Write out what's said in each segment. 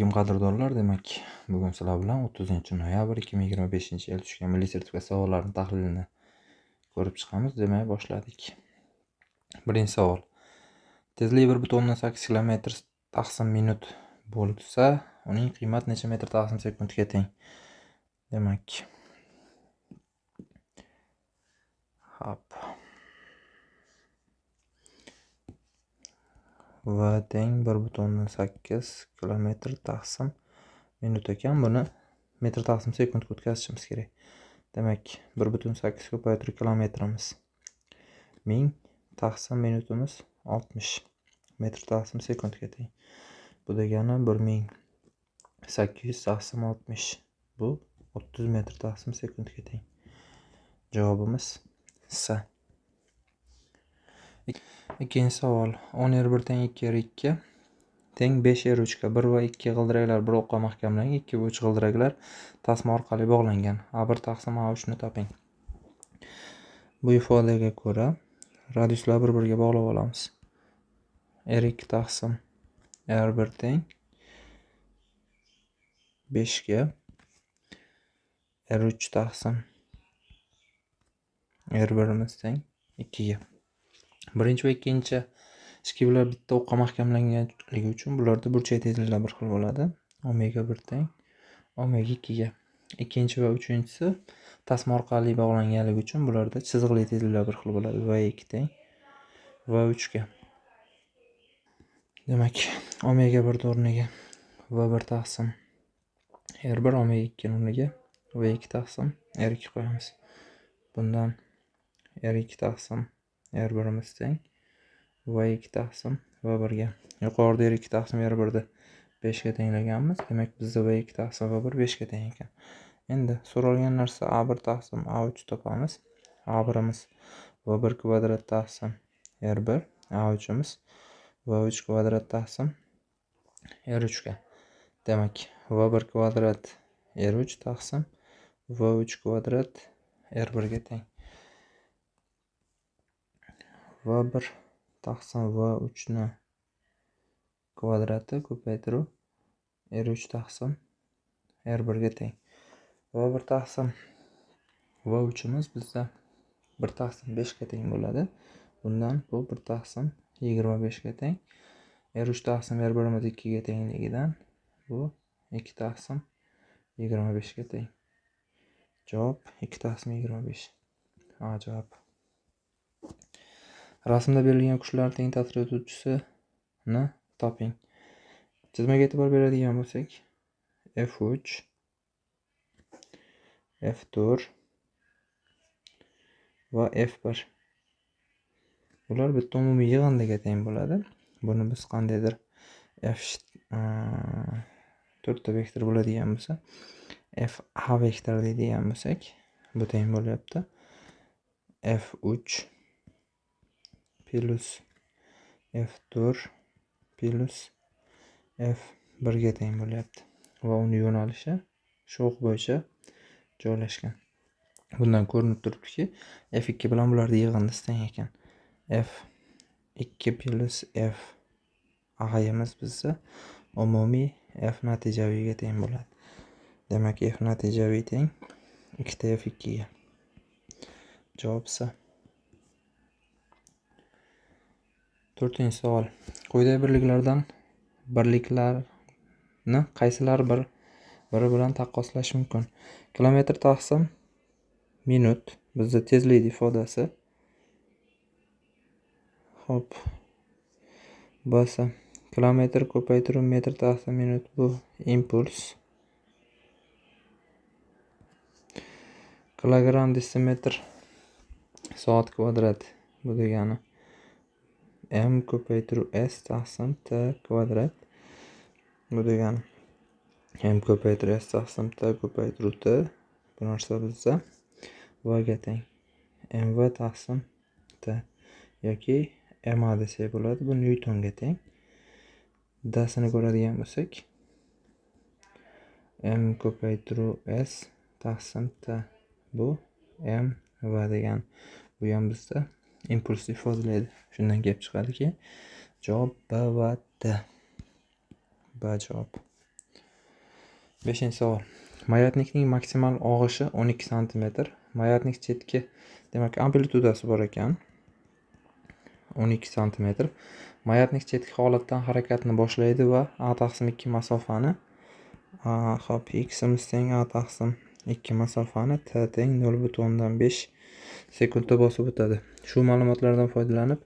Assalomu alaykum qadrdonlar. Demak, bugun sizlar bilan 30-noyabr 2025-yil tushgan milliy sertifikat savollarining tahlilini ko'rib chiqamiz. Demak, boshladik. Birinchi savol. Tezlik 1.8 km taqsim minut bo'lsa, uning qiymati necha metr taqsim sekundga teng? Demak, hop. V teng 1.8 km taqsim minut ekan. Buni metr taqsim sekundga o'tkazishimiz kerak. Demak, 1.8 ko'paytirib kilometrimiz 1000 taqsim minutimiz 60 metr taqsim sekundga teng. Bu degani 1800 taqsim 60. Bu 30 metr taqsim sekundga teng. Javobimiz S. Ikkinchi savol. 10 R1 teng 2 R2 teng 5 R3 ga 1 va 2 g'ildiraklar bir o'qqa mahkamlangan, 2 va 3 g'ildiraklar tasma orqali bog'langan. A1 taqsim A3 ni toping. Bu ifodaga ko'ra radiuslar bir-biriga bog'lab olamiz. R2 taqsim R1 teng 5 ga, R3 taqsim R1imiz teng 2 ga. Birinchi va ikkinchi shkivlar bitta o'qqa mahkamlanganligi uchun bularda burchak tezliklar bir xil bo'ladi. Omega 1 teng omega 2 ga. Ikkinchi va uchinchisi tasma orqali bog'langanligi uchun bularda chiziqli tezliklar bir xil bo'ladi. V2 teng V3 ga. Demak, omega 1 o'rniga V1 taqsim R1, omega 2 o'rniga V2 taqsim R2 qo'yamiz. Bundan R2 taqsim R1imiz teng V2 taqsim V1 ga. Yuqorida R2 taqsim R1 ni 5 ga tenglaganmiz. Demak, bizda V2 taqsim V1 5 ga teng ekan. Endi so'ralgan narsa A1 taqsim A3 topamiz. A1imiz V1 kvadrat taqsim R1, A3imiz V3 kvadrat taqsim R3 ga. Demak, V1 kvadrat R3 taqsim V3 kvadrat R1 ga teng. V1 taqsim V3 ni kvadrati ko'paytiruv R3 taqsim R1 ga teng. V1 taqsim V3imiz bizda 1 taqsim 5 ga teng bo'ladi. Bundan bu 1 taqsim 25 ga teng. R3 taqsim R1imiz 2 ga tengligidan bu 2 taqsim 25 ga teng. Javob 2 taqsim 25. A javob. Rasmda berilgan kuchlar teng ta'sir etuvchisini toping. Chizmaga e'tibor beradigan bo'lsak, F3, F4 va F1. Bular bitta umumiy yig'indiga teng bo'ladi. Buni biz qandaydir F to'rtta vektor bo'ladigan bo'lsa, FA vektor deydigan bo'lsak, bu teng bo'lyapti. F3 plus F4 plus F1 ga teng bo'lyapti va uni yo'nalishi shu o'q bo'yicha joylashgan. Bundan ko'rinib turibdiki, F2 bilan bularning yig'indisi teng ekan. F2 plus F A'imiz bizda umumiy F natijaviyga teng bo'ladi. Demak, F natijaviy teng 2 ta F2 ga. Javob S. To'rtinchi savol. Quyidagi birliklardan birliklarni qaysilari bir-biri bilan taqqoslash mumkin? Kilometr taqsim minut bizda tezlik ifodasi. Xo'p. B. Kilometr ko'paytiruv metr taqsim minut bu impuls. Kilogramm desimetr soat kvadrat bu degani m ko'paytiruv s taqsim t kvadrat bu degani m ko'paytiruv s taqsim t ko'paytiruv t bu narsa bizda v ga teng mv taqsim t yoki ma desak bo'ladi. Bu nyutonga teng. D-sini ko'radigan bo'lsak m ko'paytiruv s taqsim t bu m v degan bu ham bizda impulsni ifodalaydi. Shundan kelib chiqadiki, javob B va D. B javob. 5-savol. Mayatnikning maksimal og'ishi 12 sm. Mayatnik chetki, demak, amplitudasi bor ekan. 12 sm. Mayatnik chetki holatdan harakatni boshlaydi va a taqsim 2 masofani, hop, x-imiz teng a taqsim 2 masofani t teng 0,5 sekundda bosib o'tadi. Shu ma'lumotlardan foydalanib,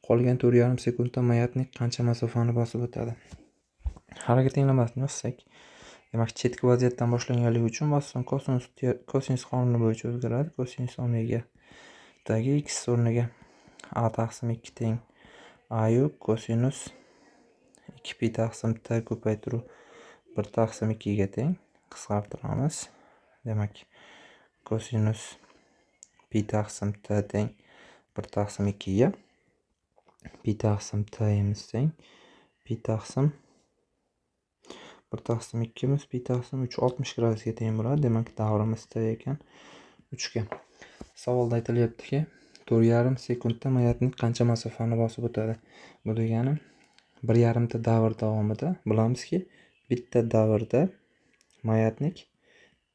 qolgan 4,5 sekundda mayatnik qancha masofani bosib o'tadi? Harakat tenglamasini yozsak, demak, chetki vaziyatdan boshlanganligi uchun bossin kosinus qonuni bo'yicha o'zgaradi. Kosinus omega dagi x o'rniga a taqsim 2 teng a u kosinus 2 pi taqsim t ko'paytiruv 1 taqsim 2 ga teng. Qisqartiramiz. Demak, kosinus pi taqsim t teng 1 taqsim 2 ga, pi taqsim t imiz teng pi taqsim 1 taqsim 2 imiz pi taqsim 3 60 gradusga teng bo'ladi. Demak, davrimiz t ekan 3 ga. Savolda aytilyaptiki, 4,5 sekundda mayatnik qancha masofani bosib o'tadi? Bu degani 1,5 ta davr davomida bilamizki, bitta davrda mayatnik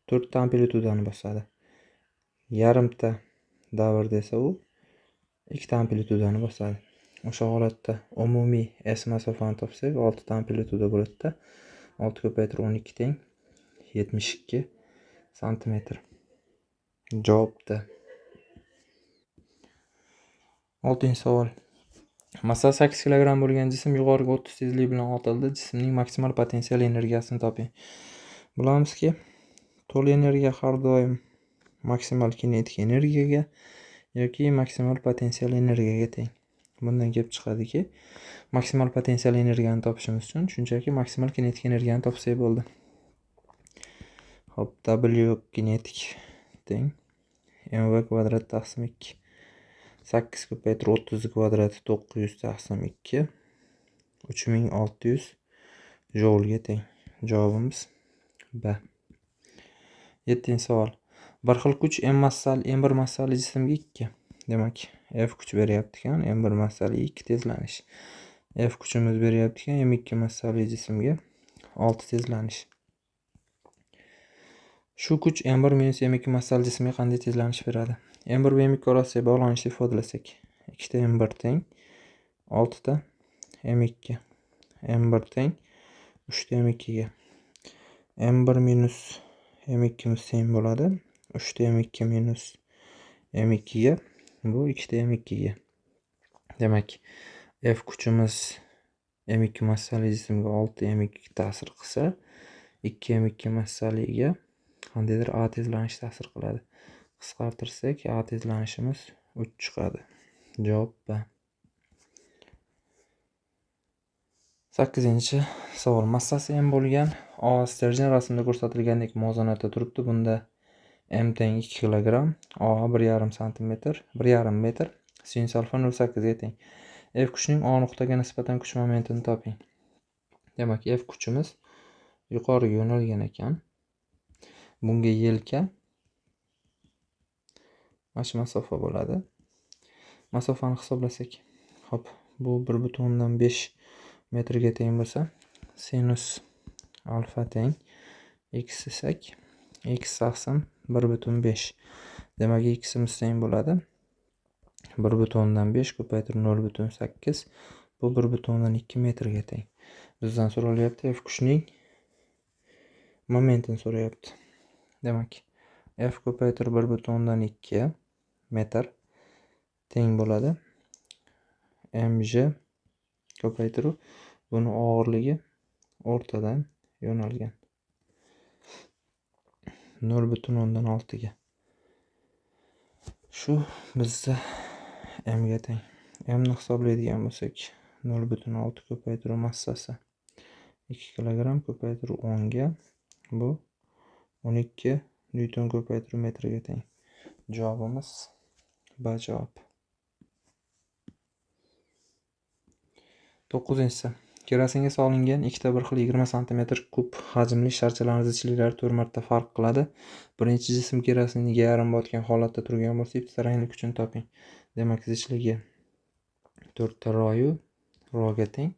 4 ta amplitudani bosadi. Yarimta davrda esa u 2 ta amplitudani bosadi. O'sha holatda umumiy s masofani topsak, 6 ta amplituda bo'ladi-da. 6 ko'paytirib 12 teng 72 santimetr. Javobda. 6-savol. Massasi 8 kilogramm bo'lgan jism yuqoriga 30 tezlik bilan otildi. Jismning maksimal potensial energiyasini toping. Bilamizki, to'la energiya har doim maksimal kinetik energiyaga yoki maksimal potensial energiyaga teng. Bundan kelib chiqadiki, maksimal potensial energiyani topishimiz uchun shunchaki maksimal kinetik energiyani topsak bo'ldi. Xo'p, W kinetik teng mv kvadrat taqsim 2. 8 ko'paytirib 30 kvadrati 900 taqsim 2 3600 joulga teng. Javobimiz B. 7-savol. Bir xil kuch m massali m1 massali jismga 2. Demak, F kuch beryapti ekan, m1 massali 2 tezlanish. F kuchimiz beryapti ekan, m2 massali jismga 6 tezlanish. Shu kuch m1 minus m2 massali jismga qanday tezlanish beradi? M1 va m2 orasidagi bog'lanishni ifodalasak, 2 ta m1 teng 6 ta m2, m1 teng 3 ta m2 ga. M1 minus m2 miz teng bo'ladi 3 ta m2 minus m2 ga, bu 2 ta m2 ga. Demak, F kuchimiz m2 massali jismga 6 m2 ta'sir qilsa, 2 m2 massaliga qandaydir a tezlanish ta'sir qiladi. Qisqartirsak, a tezlanishimiz 3 chiqadi. Javob B. 8-savol. Massasi m bo'lgan O sterjen rasmda ko'rsatilgandek muvozanatda turibdi. Bunda m teng 2 kilogramm, O 1,5 santimetr, 1,5 metr, sinus alfa 0,8 ga teng. F kuchining O nuqtaga nisbatan kuch momentini toping. Demak, F kuchimiz yuqoriga yo'nalgan ekan. Bunga yelka mana shu masofa bo'ladi. Masofani hisoblasak, hop, bu 1,5 metrga teng bo'lsa, sinus alfa teng x desak, x taqsim 1,5. Demak, ximiz teng bo'ladi 1,5 ko'paytirib 0,8, bu 1,2 metrga teng. Bizdan so'ralyapti F kuchining momentini so'rayapti. Demak, F ko'paytirib 1,2 metr teng bo'ladi mg ko'paytiruv buni og'irligi o'rtadan yo'nalgan 0,6 ga. Shu bizda m ga teng. M ni hisoblaydigan bo'lsak, 0,6 ko'paytiruv massasi 2 kilogramm ko'paytiruv 10 ga, bu 12 newton ko'paytiruv metrga teng. Javobimiz B javob. 9-si. Kerosinga solingan ikkita bir xil 20 sm kub hajmli sharchalarning zichliklari 4 marta farq qiladi. Birinchi jism kerosinga yarim botgan holatda turgan bo'lsa, bitta rangli kuchini toping. Demak, zichligi 4 ta royu roga teng.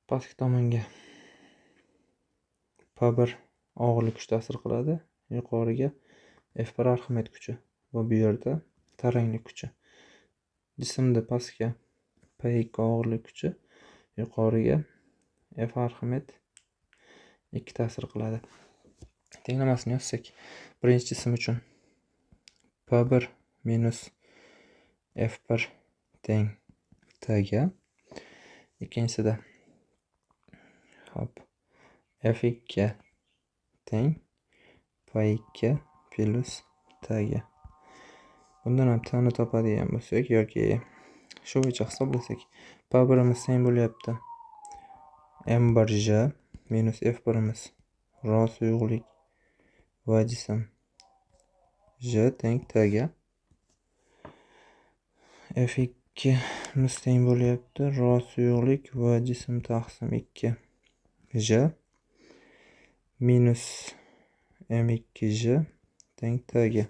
Pastki tomonga P1 og'irlik kuchi ta'sir qiladi, yuqoriga F1 Arximed kuchi va bu yerda taranglik kuchi. Jismda pastga P2 og'irlik kuchi, yuqoriga F Arximed 2 ta'sir qiladi. Tenglamasini yozsak, birinchi jism uchun P1 minus F1 teng T ga, ikkinchisida hop F2 teng P2 plus T ga. Bundan ham T ni topadigan bo'lsak yoki shu bo'yicha hisoblasak, P1imiz teng bo'lyapti M1J minus F1imiz ro suyuqlik va jism J teng T ga. F2imiz teng bo'lyapti ro suyuqlik va jism taqsim 2 J minus M2J teng T ga.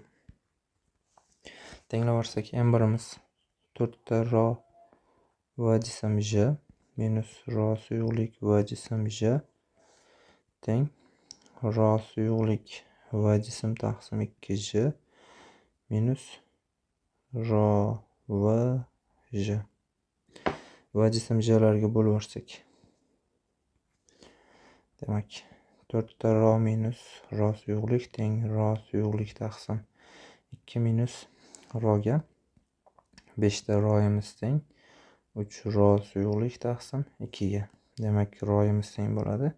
Tenglab yuborsak, M1imiz 4 ta ro va jism J minus ro suyuqlik va jism J teng ro suyuqlik va jism taqsim 2J minus ro va J va jism J'larga bo'lib yuborsak, demak 4 ta ro minus ro suyuqlik teng ro suyuqlik taqsim 2 minus roga, 5 ta royimiz teng 3 ro suyuqlik taqsim 2 ga. Demak royimiz teng bo'ladi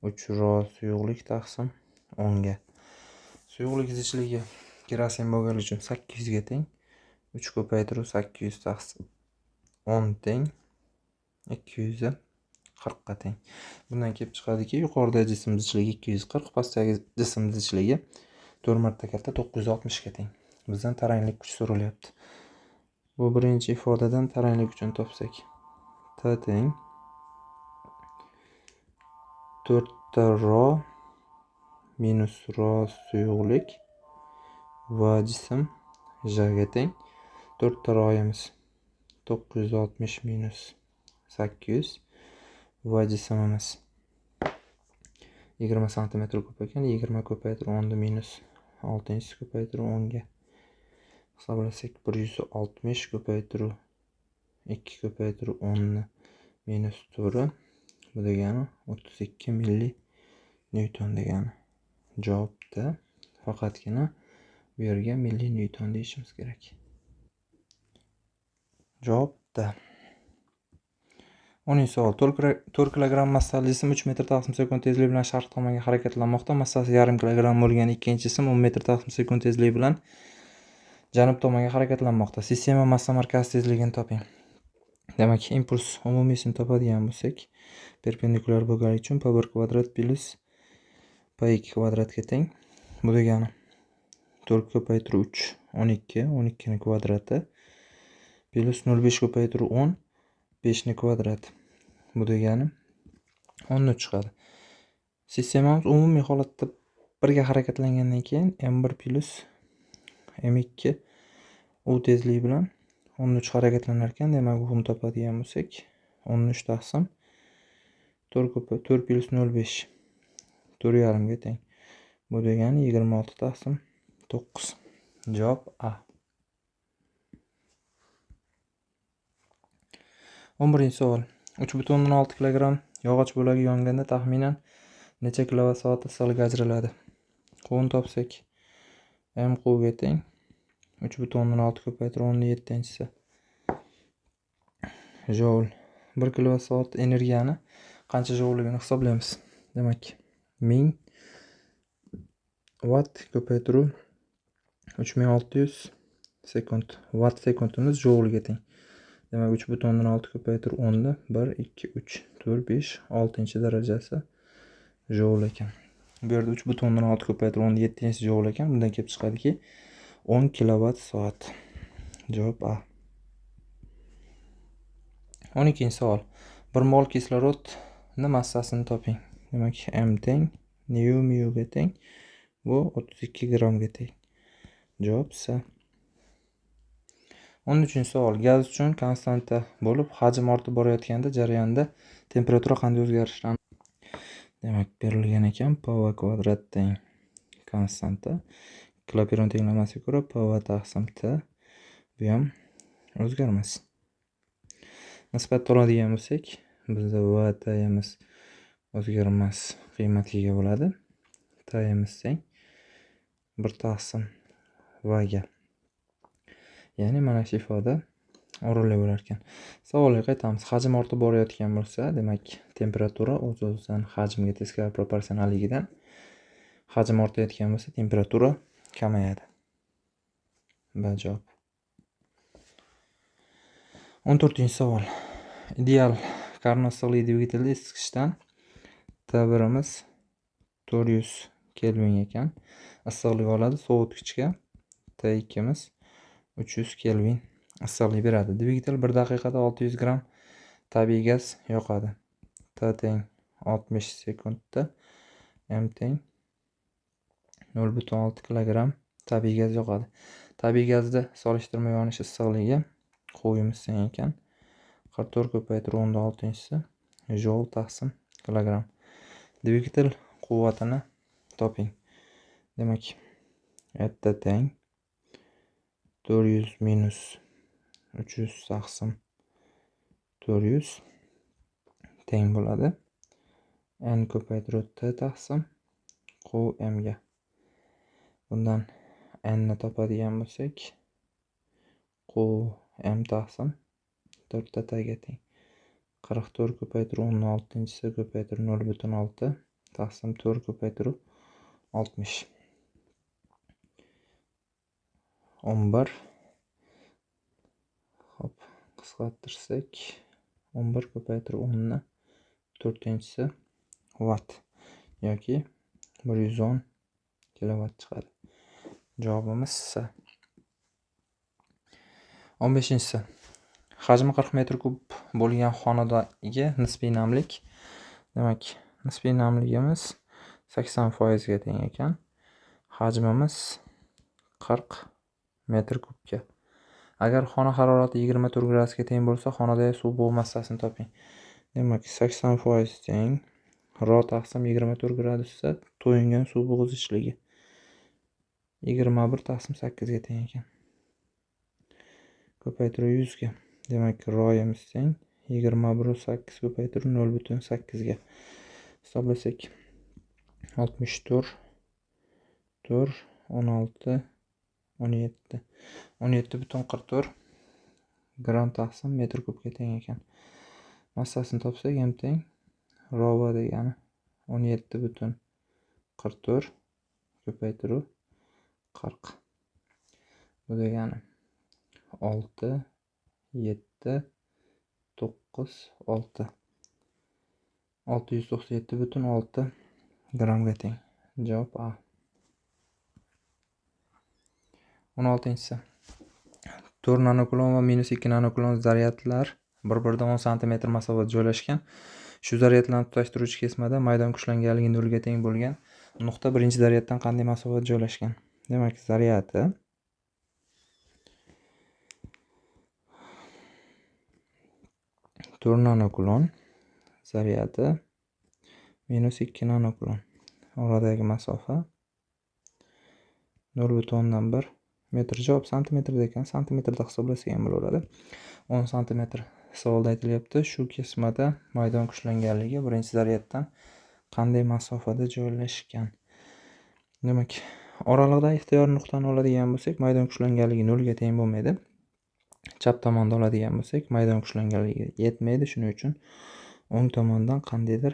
3 ro suyuqlik taqsim 10 ga. Suyuqlik zichligi kerosin bo'lgani uchun 800 ga teng 3 ko'paytiruv 800 taqsim 10 teng 240 ga teng. Bundan kelib chiqadiki, yuqoridagi jism zichligi 240, pastdagi jism zichligi 4 marta katta 960 ga teng. Bizdan taranglik kuchi so'ralyapti. Bu birinchi ifodadan taranglik kuchini topsak, T teng 4 ta ro minus ro suyuqlik va jism J ga teng. 4 ta royimiz 960 minus 800 va jismimiz 20 santimetr kub ekan, 20 ko'paytirib 10 minus 6 ko'paytirib 10 ga hisoblasak 160 ko'paytiruv 2 ko'paytiruv 10 minus 4, bu degani 32 milli newton degani. Javobda faqatgina bu yerga milli newton deyishimiz kerak. Javobda 10-savol. 4 kilogramm massali jism 3 metr taqsim sekund tezlik bilan sharq tomonga harakatlanmoqda. Massasi 0,5 kilogramm bo'lgan ikkinchi jism 10 metr taqsim sekund tezlik bilan janub tomonga harakatlanmoqda. Sistema massa markazi tezligini toping. Demak, impuls umumiysini topadigan bo'lsak, perpendikulyar bo'lgani uchun P1 kvadrat plus P2 kvadratga teng. Bu degani 4 ko'paytiruv 3 12, 12 ni kvadrati plus 0,5 ko'paytiruv 10 5 ni kvadrati. Bu degani 10 chiqadi. Sistemamiz umumiy holatda birga harakatlangandan keyin M1 plus M2 u tezligi bilan 13 harakatlanar ekan. Demak, uni topadigan bo'lsak, 13 taqsim 4 plus 0,5 4,5 ga teng. Bu degani 26 taqsim 9. Javob A. 11-savol. 3,6 kilogramm yog'och bo'lagi yonganda taxminan necha kilovat soat issiqlik ajraladi? Quvni topsak, M quvga teng 3,6 ko'paytirib 10 7 joul. 1 kilovat soat energiyani qancha joulligini hisoblaymiz. Demak, 1000 watt ko'paytiruv 3600 sekund. Watt sekundimiz joulga teng. Demak, 3,6 ko'paytirib 10 1 2 3 4 5 6 darajasi joul ekan. Bu yerda 3,6 ko'paytirib 10 7 joul ekan. Bundan kelib chiqadiki, 10 kilovat soat. Javob A. 12-savol. 1 mol kislorodni massasini toping. Demak, M teng nu mu ga teng. Bu 32 grammga teng. Javob C. 13-savol. Gaz uchun konstanta bo'lib, hajm ortib borayotganda jarayonda temperatura qanday o'zgarishini. Demak, berilgan ekan PV kvadrat teng konstanta. Clapeyron tenglamasiga ko'ra PV taqsim T bu ham o'zgarmas. Nisbatda oladigan bo'lsak, bizda V T'imiz o'zgarmas qiymatga ega bo'ladi. T'imiz teng 1 taqsim V ga. Ya'ni mana shu ifoda o'rinli bo'lar ekan. Savolga qaytamiz. Hajm ortib borayotgan bo'lsa, demak, temperatura o'z-o'zidan hajmga teskari proporsionalligidan hajm ortayotgan bo'lsa, temperatura kamayadi. B javob. 14-savol. Ideal Karno issiqlik dvigatelida isitgichdan T1imiz 400 Kelvin ekan. Issiqlik oladi, sovutgichga T2imiz 300 Kelvin issiqlik beradi. Dvigatel 1 daqiqada 600 gramm tabiiy gaz yoqadi. T teng 60 sekundda, M teng 0,6 kilogramm tabiiy gaz yoqadi. Tabiiy gazni solishtirma yonish issiqligi qo'yimiz teng ekan. 44 ko'paytirib 10⁶ joul taqsim kilogramm. Dvigatel quvvatini toping. Demak, T teng 400 minus 300 taqsim 400 teng bo'ladi. N ko'paytirib T taqsim Q M ga. Bundan N ni topadigan bo'lsak, Q M taqsim 4 ta T ga teng. 44 ko'paytirib 10⁶ ko'paytirib 0,6 taqsim 4 ko'paytirib 60. 11. Xo'p, qisqartirsak 11 ko'paytirib 10⁴ watt yoki 110 kilovat chiqadi. Javobimiz C. 15-si. Hajmi 40 metr kub bo'lgan xonadagi nisbiy namlik. Demak, nisbiy namligimiz 80% ga teng ekan. Hajmimiz 40 metr kubga. Agar xona harorati 24 gradusga teng bo'lsa, xonadagi suv bug' massasini toping. Demak, 80% teng ro taqsim 24 gradusda to'yingan suv bug'i zichligi 21 taqsim 8 ga teng ekan. Ko'paytirib 100 ga. Demak, royimiz teng 21,8 ko'paytirib 0,8 ga. Hisoblasak 64 4 16 17 17,44 gramm taqsim metr kubga teng ekan. Massasini topsak m teng rova degani 17,44 ko'paytirib 40. Bu degani 6 7 9 6 697,6 grammga teng. Javob A. 16-si. 4 nanokulon va -2 nanokulon zaryadlar bir-biridan 10 cm masofada joylashgan. Shu zaryadlarni tutashtiruvchi kesmada maydon kuchlanganligi 0 ga teng bo'lgan nuqta birinchi zaryaddan qanday masofada joylashgan? Demak, zaryadi 4 nanokulon zaryadi -2 nanokulon. Oradagi masofa 0,1 metr. Javob santimetrda ekan, santimetrda hisoblasak ham bo'laveradi. 10 santimetr savolda aytilyapti. Shu kesmada maydon kuchlanganligi birinchi zaryaddan qanday masofada joylashgan? Demak, oraliqda ixtiyoriy nuqtani oladigan bo'lsak, maydon kuchlanganligi 0 ga teng bo'lmaydi. Chap tomonda oladigan bo'lsak, maydon kuchlanganligi yetmaydi. Shuning uchun o'ng tomondan qandaydir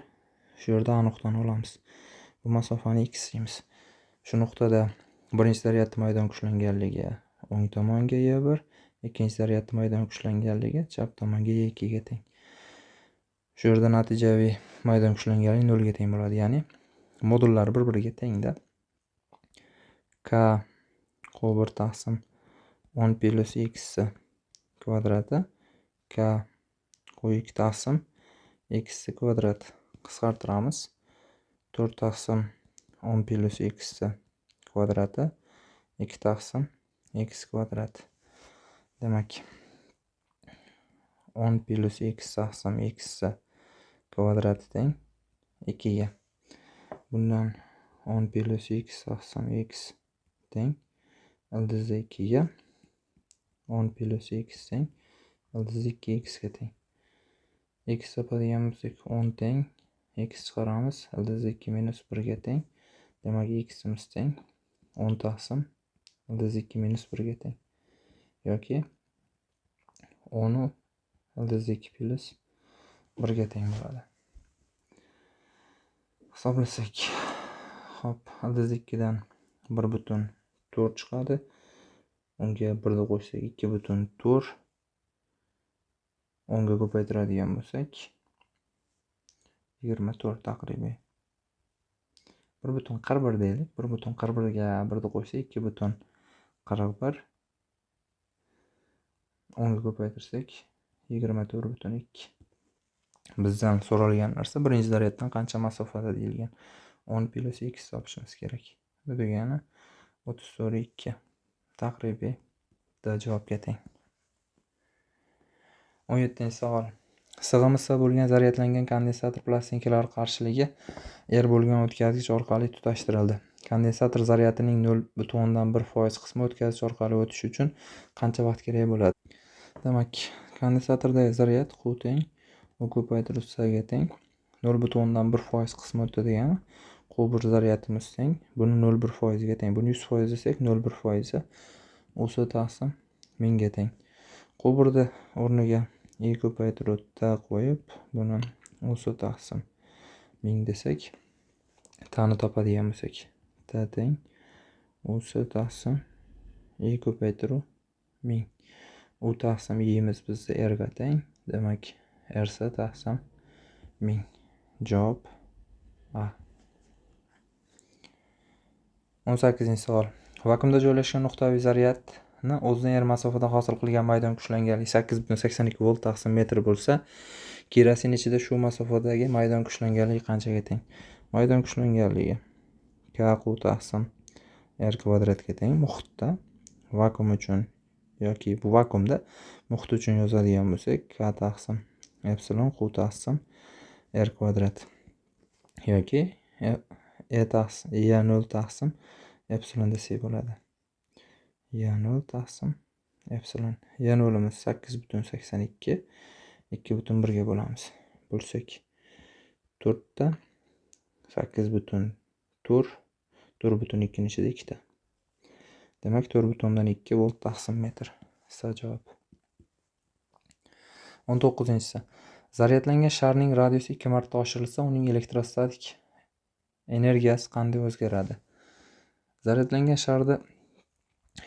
shu yerda A nuqtani olamiz. Bu masofani x deymiz. Shu nuqtada birinchi zaryadning maydon kuchlanganligi o'ng tomonga y1, ikkinchi zaryadning maydon kuchlanganligi chap tomonga y2 ga teng. Shu yerda natijaviy maydon kuchlanganligi 0 ga teng bo'ladi. Ya'ni modullar bir-biriga tengda. K Q1 taqsim 10 plus x kvadrati K Q2 taqsim x kvadrat. Qisqartiramiz. 4 taqsim 10 plus x kvadrati 2 taqsim x kvadrat. Demak, 10 plus x taqsim x kvadrati teng 2 ga. Bundan 10 plus x taqsim x teng ildiz 2 ga 10 plus x teng ildiz 2x ga teng. X topadigan bo'lsak 10 teng x chiqaramiz, ildiz 2 minus 1 ga teng. Demak, x'imiz teng 10 taqsim ildiz 2 minus 1 ga teng. Yoki 10 ildiz 2 plus 1 ga teng bo'ladi. Hisoblasak, hop, ildiz 2 dan 1.4 chiqadi. Unga 1 ni qo'shsak 2.4. 10 ga ko'paytiradigan bo'lsak 24 taqribiy. 1.41 deylik. 1.41 ga 1 ni qo'shsak 2.41. 10 ga ko'paytirsak 24.2. Bizdan so'ralgan narsa birinchi zaryaddan qancha masofada deyilgan. 10 plus x topishimiz kerak. Bu degani 34.2 taqribiy D javobga teng. 17-savol. Sig'imi S bo'lgan zaryadlangan kondensator plastinkalari qarshiligi R bo'lgan o'tkazgich orqali tutashtirildi. Kondensator zaryadining 0.1% qismi o'tkazgich orqali o'tishi uchun qancha vaqt kerak bo'ladi? Demak, kondensatordagi zaryad Q teng U ko'paytirib S ga teng 0.1% qismi o'tdi degani Q1 zaryadimiz teng buni 0.1% ga teng. Buni 100% desak 0.1% US taqsim 1000 ga teng. Q1 o'rniga I ko'paytirib T qo'yib buni US taqsim 1000 desak T'ni topadigan bo'lsak T teng US taqsim I ko'paytirib 1000. U taqsim I'imiz bizda R ga teng. Demak, RS taqsim 1000. Javob A. 18-savol. Vakuumda joylashgan nuqtaviy zaryadni o'zidan R masofada hosil qilgan maydon kuchlanganligi 8.82 volt taqsim metr bo'lsa, kerosin ichida shu masofadagi maydon kuchlanganligi qanchaga teng? Maydon kuchlanganligi KQ taqsim R kvadratga teng muhitda vakuum uchun yoki bu vakuumda muhit uchun yozadigan bo'lsak K taqsim epsilon Q taqsim R kvadrat yoki E taqsim E0 taqsim epsilon desak bo'ladi. E0 taqsim epsilon. E0'imiz 8.82 2.1 ga bo'lamiz. Bo'lsak 4 ta 8.4 4.2 ichida 2 ta. Demak 4.2 volt taqsim metr. S javob. 19-si. Zaryadlangan sharning radiusi 2 marta oshirilsa, uning elektrostatik energiyasi qanday o'zgaradi? Zaryadlangan sharda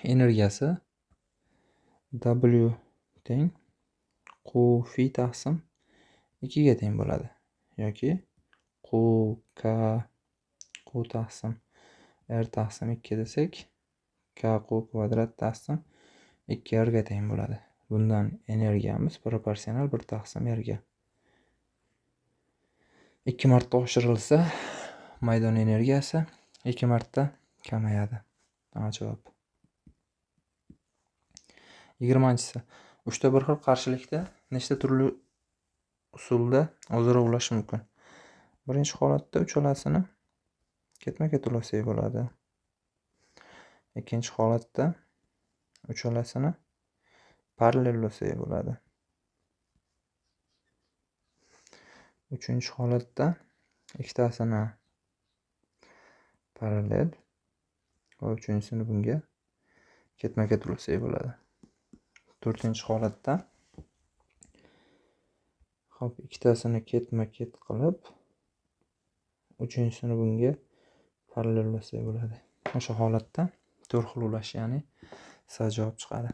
energiyasi W teng Q fi taqsim 2 ga teng bo'ladi yoki Q K Q taqsim R taqsim 2 desak K Q kvadrat taqsim 2 R ga teng bo'ladi. Bundan energiyamiz proporsional 1 taqsim R ga. 2 marta oshirilsa maydon energiyasi 2 marta kamayadi. A javob. 20-si. 3 ta bir xil qarshilikda nechta turli usulda o'zaro ulash mumkin? Birinchi holatda uchalasini ketma-ket ulasak bo'ladi. Ikkinchi holatda uchalasini parallel ulasak bo'ladi. Uchinchi holatda ikkitasini parallel va uchinchisini bunga ketma-ket ulasak bo'ladi. To'rtinchi holatda hop ikkitasini ketma-ket qilib uchinchisini bunga parallel ulasak bo'ladi. O'sha holatda to'rt xil ulash, ya'ni S javob chiqadi.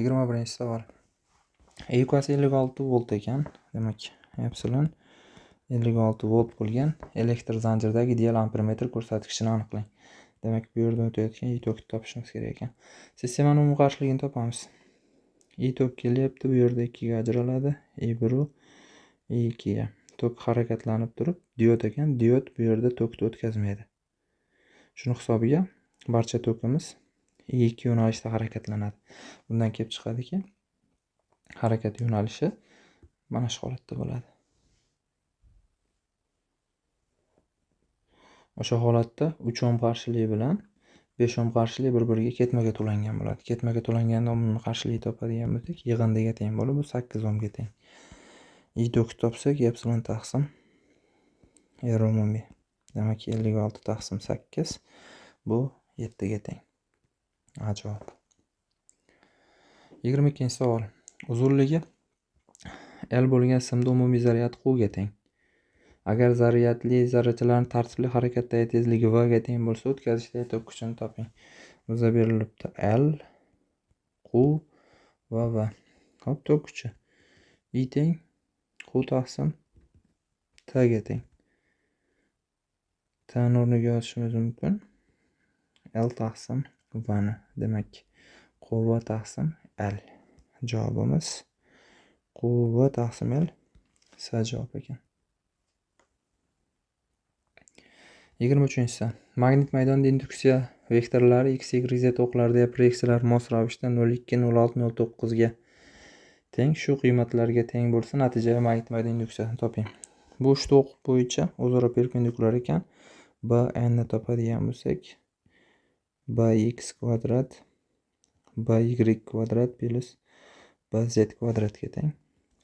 21-savol. E yo'qasi 56 volt ekan. Demak, epsilon 56 volt bo'lgan elektr zanjiridagi ideal ampermetr ko'rsatkichini aniqlang. Demak, bu yerdan o'tayotgan I tokni topishimiz kerak ekan. Sistemaning umumiy qarshiligini topamiz. I tok kelyapti, bu yerda 2 ga ajraladi. I1 u I2 ga. Tok harakatlanib turib, diod ekan, diod bu yerda tokni o'tkazmaydi. Shuni hisobiga barcha tokimiz I2 yo'nalishida harakatlanadi. Bundan kelib chiqadiki, harakat yo'nalishi mana shu holatda bo'ladi. O'sha holatda 3 ohm qarshilik bilan 5 ohm qarshilik bir-biriga ketma-ket ulangan bo'ladi. Ketma-ket ulanganda umumiy qarshilik topadigan bo'lsak, yig'indiga teng bo'lib, bu 8 ohmga teng. I to'kni topsak, epsilon taqsim R umumiy. Demak, 56 taqsim 8 bu 7 ga teng. A javob. 22-savol. Uzunligi L bo'lgan simda umumiy zaryad Q ga teng. Agar zaryadli zarrachalarning tartibli harakatdagi tezligi V ga teng bo'lsa, o'tkazishdagi tok kuchini toping. Bizga berilibdi L, Q va V. Hop, tok kuchi I teng Q taqsim T ga teng. T ni o'rniga yozishimiz mumkin L taqsim V ni. Demak, QV taqsim L. Javobimiz QV taqsim L S javob ekan. 23-si. Magnit maydonida induksiya vektorlari x, y, z o'qlaridagi proyeksiyalar mos ravishda 0,2, 0,6, 0,9 ga teng. Shu qiymatlarga teng bo'lsa, natijaviy magnit maydon induksiyasini toping. Bu uchta o'q bo'yicha o'zaro perpendikulyar ekan. B n ni topadigan bo'lsak, bx kvadrat by kvadrat plus bz kvadratga teng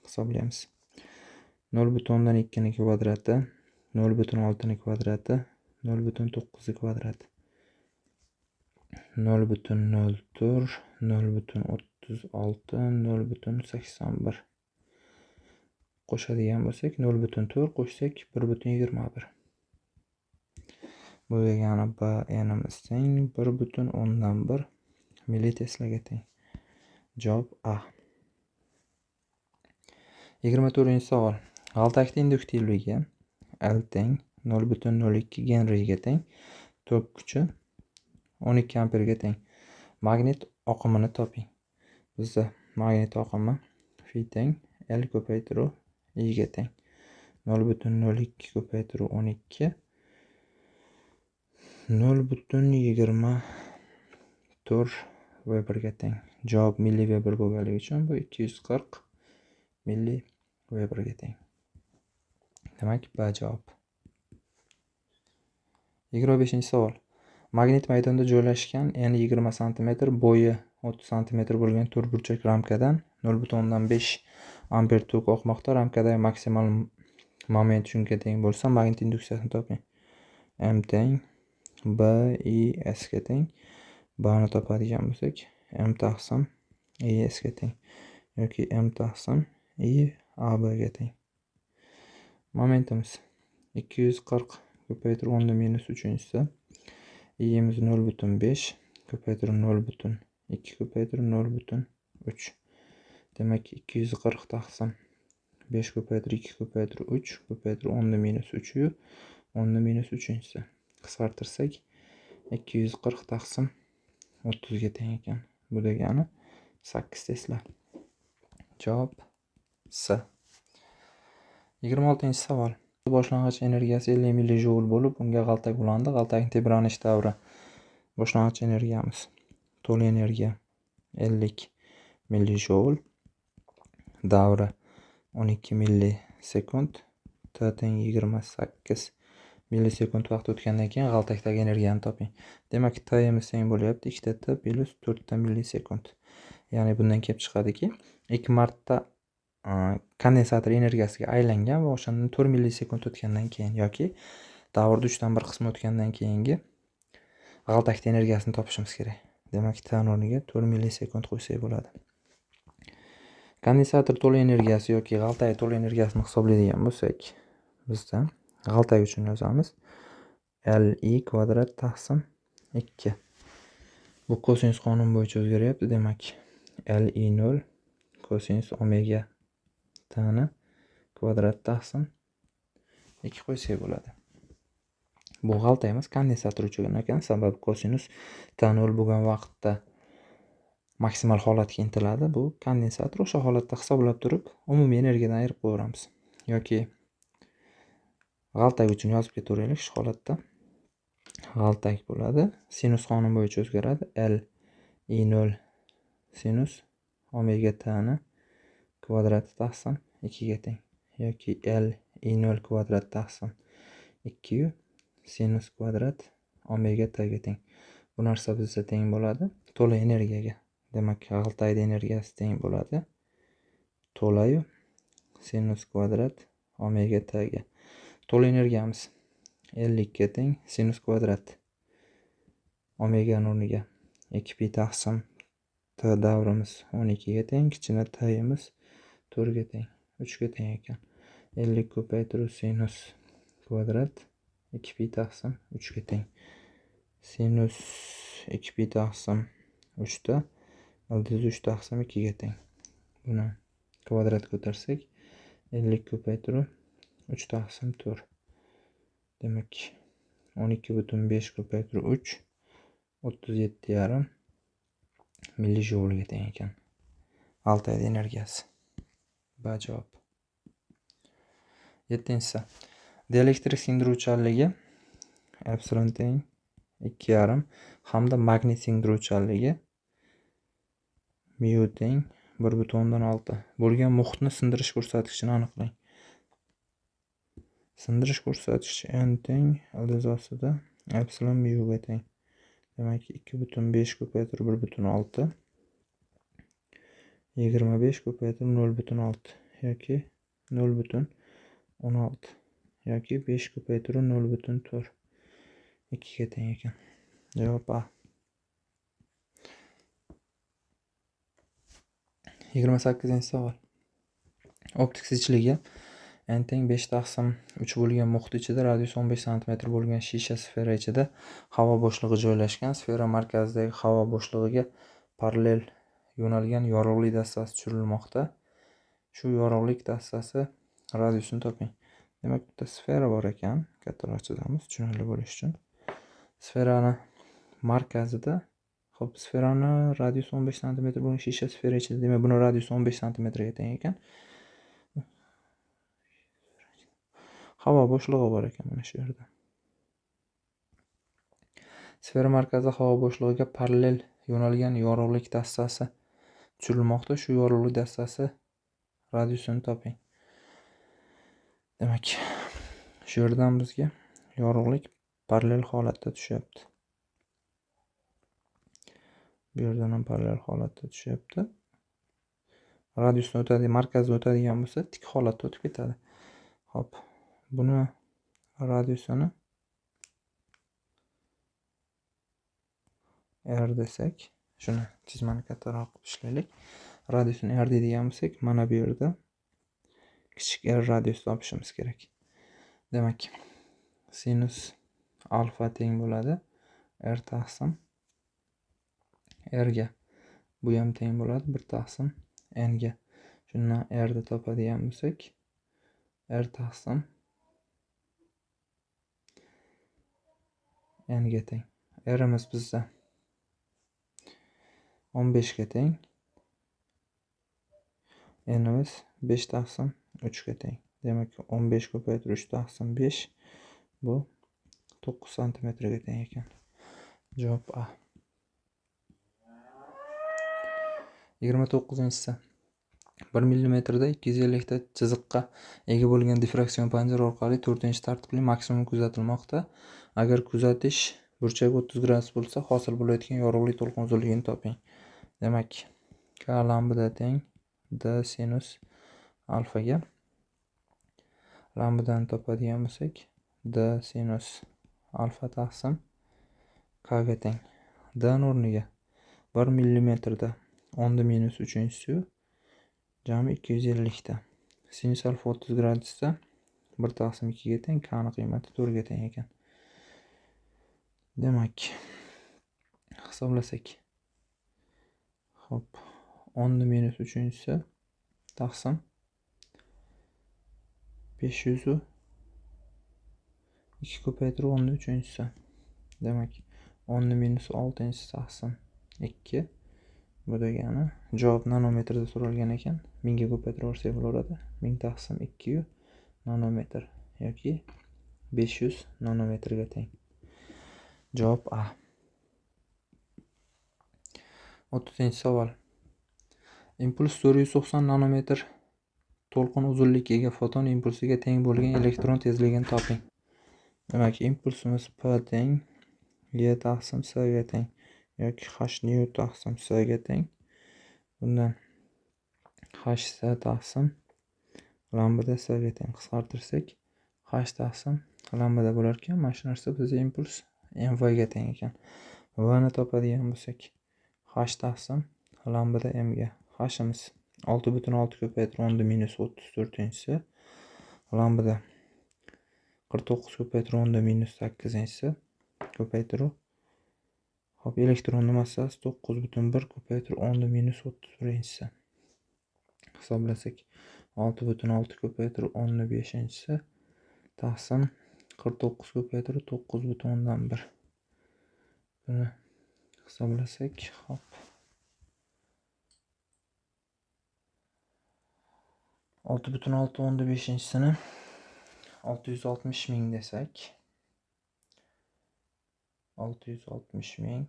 hisoblaymiz. 0,2 ni kvadrati, 0,6 ni kvadrati, 0,9 kvadrati, 0,04, 0,36, 0,81 qo'shadigan bo'lsak, 0,4 qo'shsak 1,21. Bu degani B n'imiz teng 1,1 milliteslaga teng. Javob A. 24-savol. G'altakning induktivligi L teng 0,02 genriga teng. Tok kuchi 12 amperga teng. Magnit oqimini toping. Bizda magnit oqimi Fi teng L ko'paytiruv I ga teng. 0,02 ko'paytiruv 12 0,24 Weberga teng. Javob milli Weber bo'lganligi uchun bu 240 milli Weberga teng. Demak, B javob. 25-savol. Magnit maydonda joylashgan n 20 cm, bo'yi 30 cm bo'lgan to'rtburchak ramkadan 0,5 amper tok oqmoqda. Ramkadagi maksimal moment shunga teng bo'lsa, magnit induksiyasini toping. M teng B I S ga teng. B ni topadigan bo'lsak, M taqsim I S ga teng yoki M taqsim I A B ga teng. Momentimiz 240 ko'paytirib 10-3, I'imiz 0,5 ko'paytirib 0,2 ko'paytirib 0,3. Demak, 240 taqsim 5 ko'paytirib 2 ko'paytirib 3 ko'paytirib 10-3 10-3. Qisqartirsak 240 taqsim 30 ga teng ekan. Bu degani 8 tesla. Javob S. 26-savol. Boshlang'ich energiyasi 50 millijoul bo'lib, unga g'altak ulandi. G'altakning tebranish davri boshlang'ich energiyamiz to'la energiya 50 millijoul, davri 12 millisekund, t teng 28 millisekund vaqt o'tgandan keyin g'altakdagi energiyani toping. Demak, t'imiz teng bo'lyapti 2 t plus 4 millisekund. Ya'ni bundan kelib chiqadiki, 2 marta kondensator energiyasiga aylangan va o'shandan 4 millisekund o'tgandan keyin yoki davrda 3dan 1 qismi o'tgandan keyingi g'altakda energiyasini topishimiz kerak. Demak, t o'rniga 4 millisekund qo'ysak bo'ladi. Kondensator to'la energiyasi yoki g'altak to'la energiyasini hisoblaydigan bo'lsak, bizda g'altak uchun yozamiz L I kvadrat taqsim 2. Bu kosinus qonuni bo'yicha o'zgaryapti. Demak, L I 0 kosinus omega t ni kvadrat taqsim 2 qo'ysak bo'ladi. Bu g'altak emas, kondensator uchun ekan, sababi kosinus t 0 bo'lgan vaqtda maksimal holatga intiladi. Bu kondensator o'sha holatda hisoblab turib, umumiy energiyadan ayirib qo'yaveramiz. Yoki g'altak uchun yozib ketaveraylik. Shu holatda g'altak bo'ladi. Sinus qonuni bo'yicha o'zgaradi. L I 0 sinus omega t ni kvadrati taqsim 2 ga teng yoki L I 0 kvadrat taqsim 2 sinus kvadrat omega t ga teng. Bu narsa bizda teng bo'ladi to'la energiyaga. Demak, g'iltaydi energiyasi teng bo'ladi to'layu sinus kvadrat omega t ga. To'la energiyamiz 50 ga teng sinus kvadrat omegani o'rniga 2 pi taqsim t davrimiz 12 ga teng, kichkina t'imiz 4 ga teng, 3 ga teng ekan. 50 ko'paytiruv sinus kvadrat 2 pi taqsim 3 ga teng. Sinus 2 pi taqsim 3 da ildiz 3 taqsim 2 ga teng. Buni kvadrat ko'tarsak 50 ko'paytiruv 3 taqsim 4. Demak, 12,5 ko'paytiruv 3 37,5 millijoulga teng ekan. G'iltaydi energiyasi. B javob. 7-si. Dielektrik singdiruvchanligi epsilon teng 2,5 hamda magnit singdiruvchanligi mu teng 1,6 bo'lgan muhitni sindirish ko'rsatkichini aniqlang. Sindirish ko'rsatkichi n teng ildiz ostida epsilon mu ga teng. Demak, 2,5 ko'paytirib 1,6 25 ko'paytirib 0,6 yoki 0,16 yoki 5 ko'paytirib 0,4 2 ga teng ekan. Javob A. 28-savol. Optik zichligi n teng 5 taqsim 3 bo'lgan muhit ichida radiusi 15 cm bo'lgan shisha sfera ichida havo bo'shlig'i joylashgan. Sfera markazidagi havo bo'shlig'iga parallel yo'nalgan yorug'lik dastasi tushirilmoqda. Shu yorug'lik dastasi radiusini toping. Demak, bitta sfera bor ekan. Kattaroq chizamiz, tushunarli bo'lishi uchun. Sferani markazida, xo'p, sferani radiusi 15 cm bo'lgan shisha sfera ichida, demak, buni radiusi 15 cm ga teng ekan. Havo bo'shlig'i bor ekan mana shu yerda. Sfera markazida havo bo'shlig'iga parallel yo'nalgan yorug'lik dastasi tushirilmoqda. Shu yorug'lik dastasi radiusini toping. Demak, shu yerdan bizga yorug'lik parallel holatda tushyapti. Bu yerdan ham parallel holatda tushyapti. Radiusni o'tadi, markazdan o'tadigan bo'lsa, tik holatda o'tib ketadi. Xo'p, buni radiusini r desak, shuni chizmani kattaroq qilib ishlaylik. Radiusini r deydigan bo'lsak, mana bu yerda kichik r radius topishimiz kerak. Demak, sinus alfa teng bo'ladi r taqsim r ga. Bu ham teng bo'ladi 1 taqsim n ga. Shundan r ni topadigan bo'lsak, r taqsim n ga teng. Rimiz bizda 15 ga teng. N'imiz 5 taqsim 3 ga teng. Demak, 15 ko'paytirib 3 taqsim 5 bu 9 santimetrga teng ekan. Javob A. 29-si. 1 millimetrda 250 ta chiziqqa ega bo'lgan difraksion panjara orqali 4-tartibli maksimum kuzatilmoqda. Agar kuzatish burchagi 30 gradus bo'lsa, hosil bo'layotgan yorug'lik to'lqin uzunligini toping. Demak, k lambda teng d sinus alfaga. Lambdani topadigan bo'lsak, d sinus alfa taqsim k ga teng. D ni o'rniga 1 millimetrda 10⁻³ jami 250 ta. Sinus alfa 30 gradusda 1 taqsim 2 ga teng, k ni qiymati 4 ga teng ekan. Demak, hisoblasak. Xo'p, 10⁻³ taqsim 502 ko'paytirib 10³. Demak, 10⁻⁶ taqsim 2. Bu degani javob nanometrda so'ralgan ekan. 1000 ga ko'paytirib yuborsak bo'laveradi. 1000 taqsim 2 nanometr yoki 500 nanometrga teng. Javob A. 30-savol. Impuls 490 nanometr to'lqin uzunligiga ega foton impulsiga teng bo'lgan elektron tezligini toping. Demak, impulsimiz P teng Y taqsim S ga teng yoki H nu taqsim S ga teng. Bundan H S taqsim lambda S ga teng. Qisqartirsak H taqsim lambda bo'lar ekan. Mana shu narsa bizga impuls MV ga teng ekan. V ni topadigan bo'lsak H taqsim lambda M ga. H'imiz 6.6 ko'paytirib 10⁻-34-inchisi, lambda 49 ko'paytirib 10⁻-8-inchisi ko'paytiruv. Xo'p, elektronni massasi 9.1 ko'paytirib 10⁻-31-inchisi. Hisoblasak 6.6 ko'paytirib 10⁵-inchisi taqsim 49 ko'paytirib 9.1. Buni hisoblasak, xo'p, 6.6 10⁵-inchisini 660 ming desak, 660 ming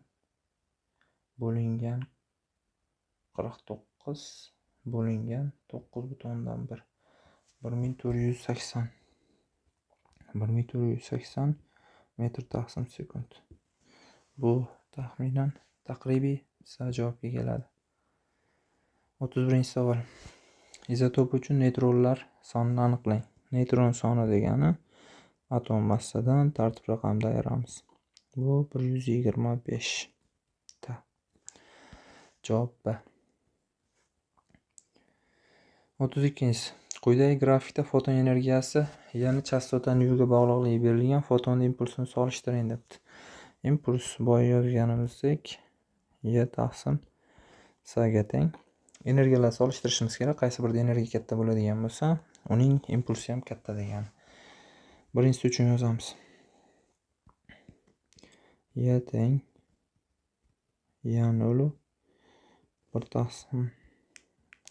bo'lingan 49 bo'lingan 9.1, 1480, 1480 metr taqsim sekund. Bu taxminan taqribiy javobga keladi. 31-savol. Izotop uchun neytronlar sonini aniqlang. Neytron soni degani atom massadan tartib raqamda ayiramiz. Bu 125 ta. Javob B. 32-si. Quyidagi grafikda foton energiyasi, ya'ni chastota nu ga bog'liqligi berilgan foton impulsini solishtiring debdi. Impuls boya yozganimizdek Y taqsim S ga teng. Energiyalar solishtirishimiz kerak. Qaysi birida energiya katta bo'ladigan bo'lsa, uning impulsi ham katta degani. Birinchisi uchun yozamiz. Y teng Y nol 1 taqsim,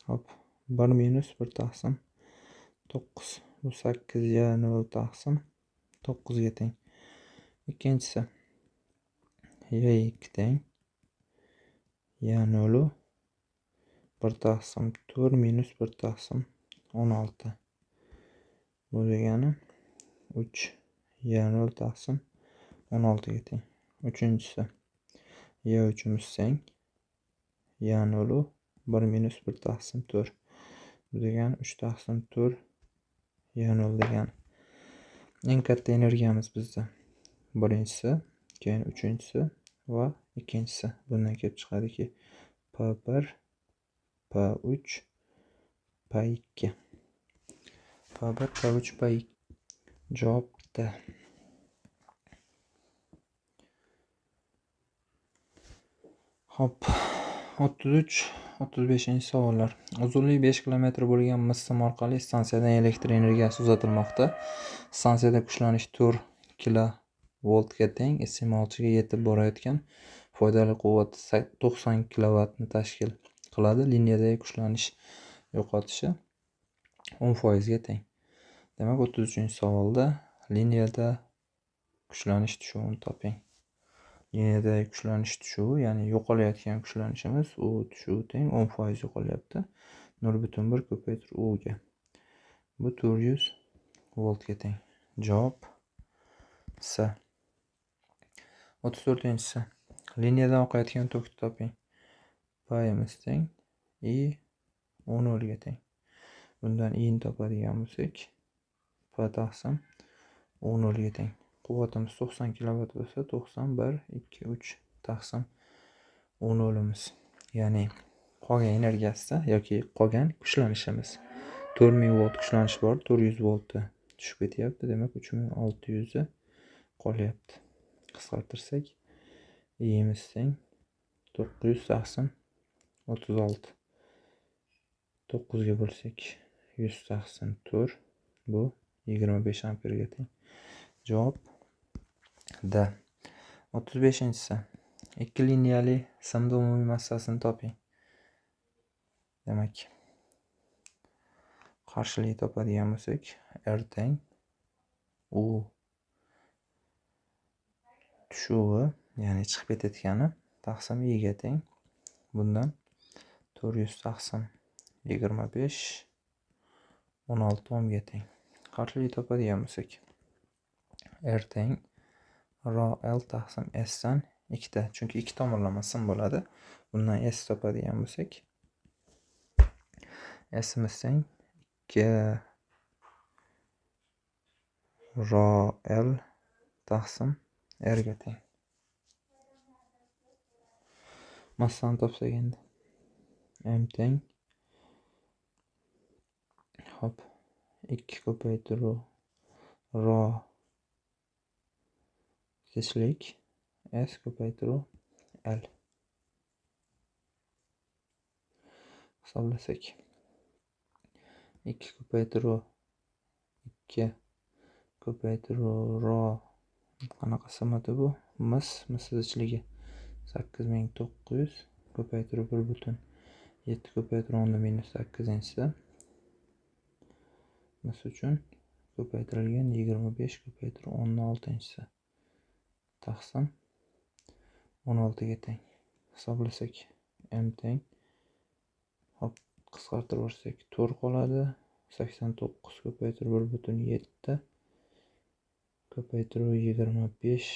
hop, 1 minus 1 taqsim 9. Bu 8 Y nol taqsim 9 ga teng. Ikkinchisi Y 2 teng Y nol 1 taqsim 4 minus 1 taqsim 16. Bu degani 3 Y nol taqsim 16 ga teng. Uchinchisi Y uchimiz teng Y nol 1 minus 1 taqsim 4. Bu degani 3 taqsim 4 Y nol degani. Eng katta energiyamiz bizda birinchisi, keyin uchinchisi va ikkinchisi. Bundan kelib chiqadiki P1, P3, P2. P1, P3, P2. Javob D. Xo'p, 33, 35-savollar. Uzunligi 5 kilometr bo'lgan mis sim orqali stansiyadan elektr energiyasi uzatilmoqda. Stansiyada kuchlanish 4 kilovoltga teng, iste'molchiga yetib borayotgan foydali quvvat 90 kilovatni tashkil qiladi. Liniyadagi kuchlanish yo'qotishi 10% ga teng. Demak, 33-savolda liniyada kuchlanish tushuvini toping. Liniyadagi kuchlanish tushuvi, ya'ni yo'qolayotgan kuchlanishimiz u tushuvi teng 10% yo'qolyapti. 0.1 ko'paytir U ga. Bu 400 voltga teng. Javob S. 34-si. Liniyadan oqayotgan tokni toping. P'imiz teng I 10 ga teng. Bundan I ni topadigan bo'lsak, P taqsim 10 ga teng. Quvvatimiz 90 kilovat bo'lsa, 91 2 3 taqsim 10'imiz. Ya'ni qolgan energiyasida yoki qolgan kuchlanishimiz 4000 volt kuchlanish bor, 400 voltda tushib ketyapti. Demak, 3600 i qolyapti. Qisqartirsak, I'imiz teng 900 taqsim 36. 9 ga bo'lsak 100 taqsim 4, bu 25 amperga teng. Javob D. 35-si. Ikki liniyali simni umumiy massasini toping. Demak, qarshilik topadigan bo'lsak, R teng U tushuvi, ya'ni chiqib ketayotgani taqsim I ga teng. Bundan 400 taqsim 25 16 ohmga teng. Qarshilik topadigan bo'lsak, R teng ro L taqsim S dan 2ta. Chunki ikki tomonlama sim bo'ladi. Bundan S topadigan bo'lsak, S'imiz teng 2 ro L taqsim R ga teng. Massani topsak endi M teng hop 2 ko'paytiruv ro zechlik S ko'paytiruv L. Hisoblasak 2 ko'paytiruv 2 ko'paytiruv ro qanaqa simati bu? Mis zichligi 8900 ko'paytiruv 1.7 ko'paytiruv 10⁻-8 mis uchun ko'paytirilgan 25 ko'paytiruv 10⁶ taqsim 16 ga teng. Hisoblasak M teng hop qisqartirib yuborsak 4 qoladi. 89 ko'paytiruv 1.7 ko'paytiruv 25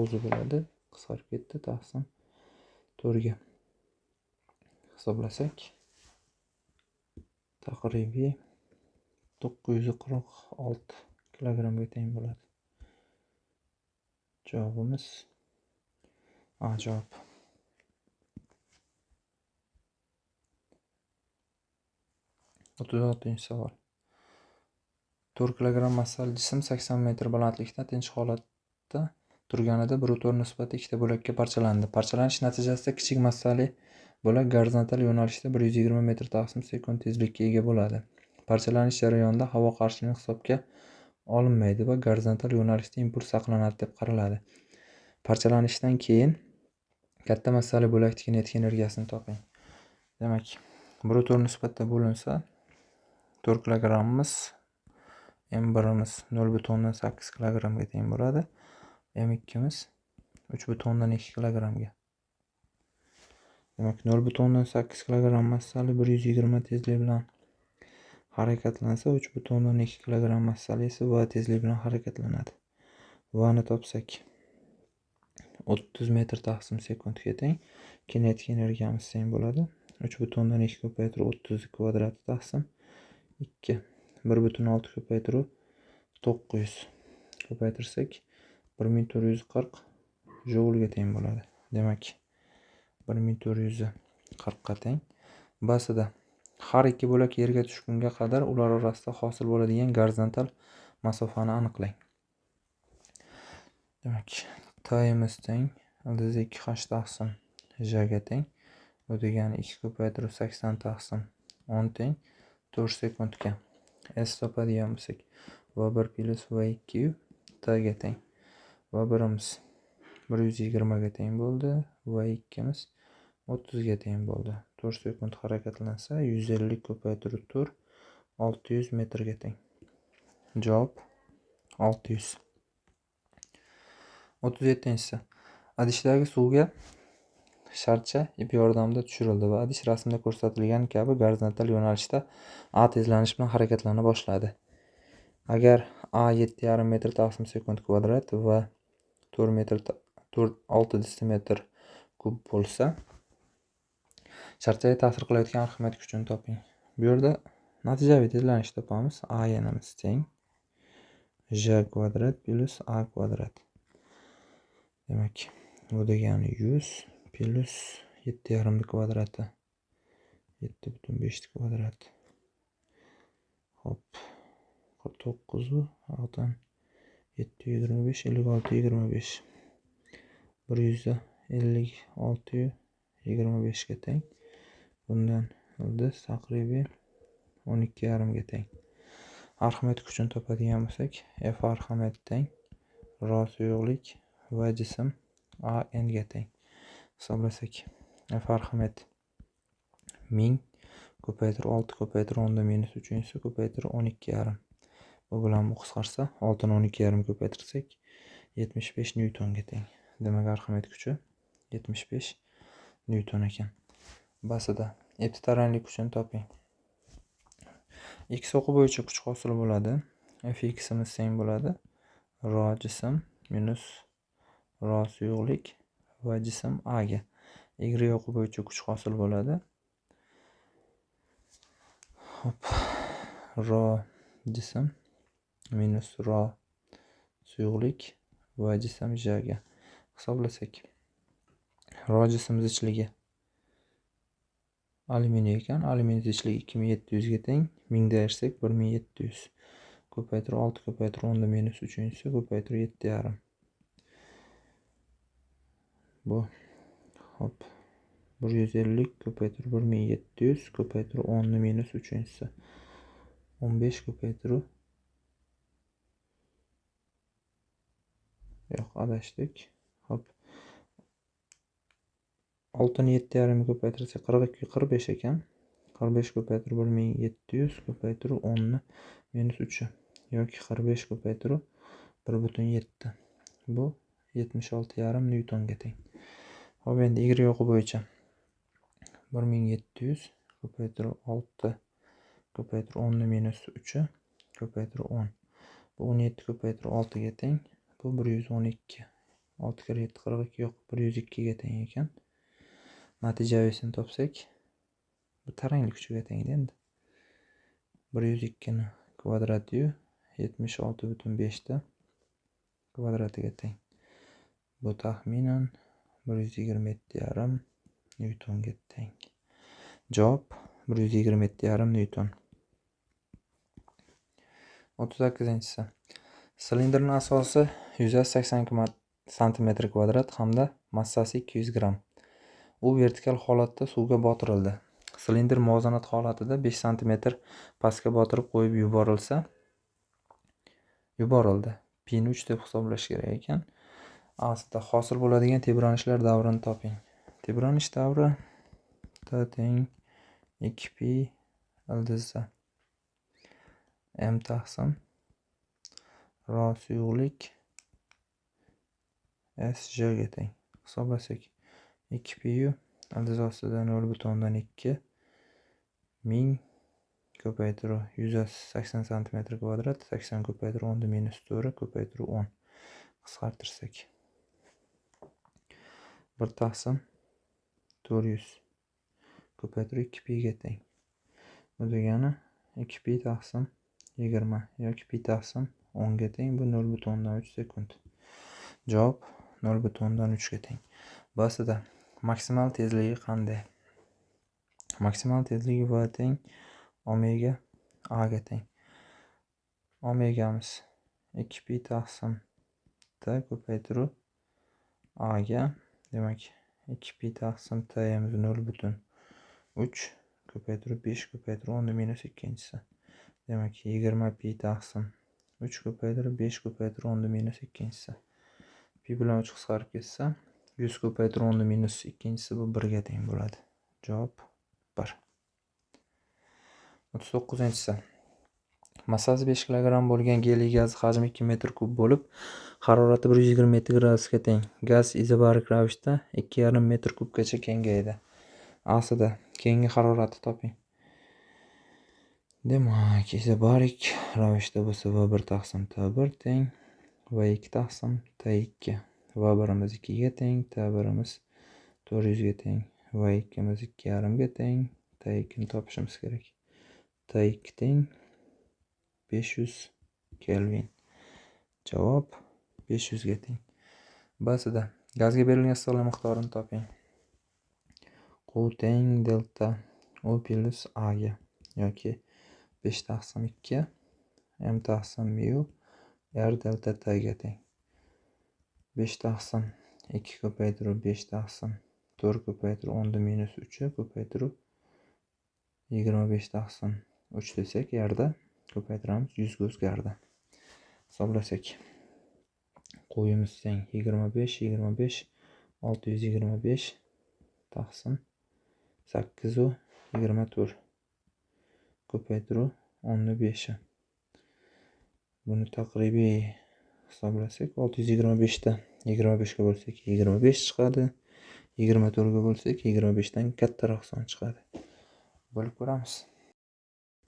o'zi bo'ladi. Qisqarib ketdi, taqsim 4 ga. Hisoblasak taqribiy 946 kilogrammga teng bo'ladi. Javobimiz A javob. 36-savol. 4 kilogramm massali jism 80 metr balandlikda tinch holatda turganida 1.4 nisbatda ikkita bo'lakka parchalandi. Parchalanish natijasida kichik massali bo'lak gorizontal yo'nalishda 120 metr taqsim sekund tezlikka ega bo'ladi. Parchalanish jarayonida havo qarshiligi hisobga olinmaydi va gorizontal yo'nalishda impuls saqlanadi deb qaraladi. Parchalanishdan keyin katta massali bo'lakning kinetik energiyasini toping. Demak, 1.4 nisbatda bo'linsa 4 kilogrammimiz M1imiz 0.8 kilogrammga teng bo'ladi. M2imiz 3.2 kilogrammga. Demak, 0.8 kilogramm massali 120 tezlik bilan harakatlansa, 3.2 kilogramm massali esa v tezlik bilan harakatlanadi. V ni topsak 30 metr taqsim sekundga teng. Kinetik energiyamiz teng bo'ladi. 3.2 ko'paytirib 30 kvadrati taqsim 2. 1.6 ko'paytirib 900 ko'paytirsak 1440 joulga teng bo'ladi. Demak, 1440 ga teng. Basida har ikki bo'lak yerga tushgunga qadar ular orasida hosil bo'ladigan gorizontal masofani aniqlang. Demak, T'imiz teng ildiz 2h taqsim J ga teng. Bu degani 2 ko'paytirib 80 taqsim 10 teng 4 sekundga. S topadigan bo'lsak V1 plus V2 T ga teng. V1imiz 120 ga teng bo'ldi. V2imiz 30 ga teng bo'ldi. 4 sekund harakatlansa 150 ko'paytirib 4 600 metrga teng. Javob 600. 37-si. Idishdagi suvga sharcha ip yordamida tushirildi va idish rasmda ko'rsatilgan kabi gorizontal yo'nalishda A tezlanish bilan harakatlana boshladi. Agar A 7,5 metr taqsim sekund kvadrat va 4 metr 6 desimetr kub bo'lsa, sharchaga ta'sir qilayotgan Arximed kuchini toping. Bu yerda natijaviy tezlanish topamiz. A yanamiz teng J kvadrat plus A kvadrat. Demak, bu degani 100 plus 7,5 kvadrati 7,5 kvadrat. Hop, 49 u 725 56 25 156 25 ga teng. Bundan ildiz taqribiy 12,5 ga teng. Arximed kuchini topadigan bo'lsak, F Arximed teng ro suyuqlik va jism A N ga teng. Hisoblasak, F Arximed 1000 ko'paytirib 6 ko'paytirib 10⁻³ ko'paytirib 12,5. Bu bilan bu qisqarsa 6 ni 12,5 ko'paytirsak 75 newtonga teng. Demak, Arximed kuchi 75 newton ekan. Basida epitaranlik kuchini toping. X o'qi bo'yicha kuch hosil bo'ladi. Fximiz teng bo'ladi ro jism minus ro suyuqlik va jism A ga. Y o'qi bo'yicha kuch hosil bo'ladi. Hop, ro jism minus ro suyuqlik va jism J ga. Hisoblasak, ro jism zichligi alyuminiy ekan. Alyuminiy zichligi 2700 ga teng. 1000 da ayirsak 1700 ko'paytirib 6 ko'paytirib 10 minus 3 ko'paytirib 7,5. Bu hop 150 ko'paytirib 1700 ko'paytirib 10 minus 3 15 ko'paytirib, yo'q, adashdik. Hop, 6 ni 7,5 ko'paytirsak 42, 45 ekan. 45 ko'paytirib 1700 ko'paytirib 10 minus 3 yoki 45 ko'paytirib 1,7. Bu 76,5 nyutonga teng. Hop, endi Y o'qi bo'yicha 1700 ko'paytirib 6 ko'paytirib 10 minus 3 ko'paytirib 10. Bu 17 ko'paytirib 6 ga teng. Bu 112. 6 kere 7 42, yo'q, 102 ga teng ekan. Natijavisini topsak, bu taranglik kuchiga tengda endi. 102 ni kvadrati 76,5 ta kvadratiga teng. Bu taxminan 127,5 nyutonga teng. Javob 127,5 nyuton. 38-chisi. Silindrning asosi 180 santimetr kvadrat hamda massasi 200 gramm. U vertikal holatda suvga botirildi. Silindr muvozanat holatida 5 santimetr pastga botirib qo'yib yuborildi. Pini 3 deb hisoblash kerak ekan. Aslida hosil bo'ladigan tebranishlar davrini toping. Tebranish davri T teng 2 pi ildizda m taqsim ro suyuqlik s j ga teng. Hisoblasak 2 pi ildiz ostida 0,2 ming ko'paytirib 180 santimetr kvadrat 80 ko'paytirib 10 minus 4 ko'paytirib 10. Qisqartirsak 1 taqsim 400 ko'paytirib 2 pi ga teng. Bu degani 2 pi taqsim 20 yoki pi taqsim 10 ga teng. Bu 0,3 sekund. Javob 0,3 ga teng. Basida maksimal tezligi qanday? Maksimal tezligi v teng omega a ga teng. Omegamiz 2 pi taqsim t ko'paytirib a ga, demak 2 pi taqsim t imiz 0,3 ko'paytirib 5 ko'paytirib 10 minus ikkinchisi. Demak 20 pi taqsim 3 ko'paytirib 5 ko'paytirib 10 minus ikkinchisi. Pi bilan 3 qisqarib ketsa 100 ko'paytirib 10 minus ikkinchisi bu 1 ga teng bo'ladi. Javob 1. 39-chisi. Massasi 5 kilogramm bo'lgan geliy gazi hajmi 2 metr kub bo'lib, harorati 127 gradusga teng. Gaz izobarik ravishda 2,5 metr kubgacha kengaydi. Aslida keyingi harorati toping. Demak, izobarik ravishda bo'lsa V1 taqsim T1 teng V2 taqsim T2. V1imiz 2 ga teng, T1imiz 400 ga teng, V2imiz 2,5 ga teng, T2 ni topishimiz kerak. T2 teng 500 Kelvin. Javob 500 ga teng. Basida gazga berilgan issiqlik miqdorini toping. Q teng delta U plus A ga yoki 5 taqsim 2 M taqsim mu R delta T ga teng. 5 taqsim 2 ko'paytirib 5 taqsim 4 ko'paytirib 10 minus 3 ko'paytirib 25 taqsim 3 desak, yerda ko'paytiramiz, 100 ga o'zgardi. Hisoblasak, qo'yimiz teng 25 25 625 taqsim 824 ko'paytiruv 10 5. Buni taqribiy hisoblasak 625 ta 25 ga bo'lsak 25 chiqadi. 24 ga bo'lsak 25 dan kattaroq son chiqadi. Bo'lib ko'ramiz.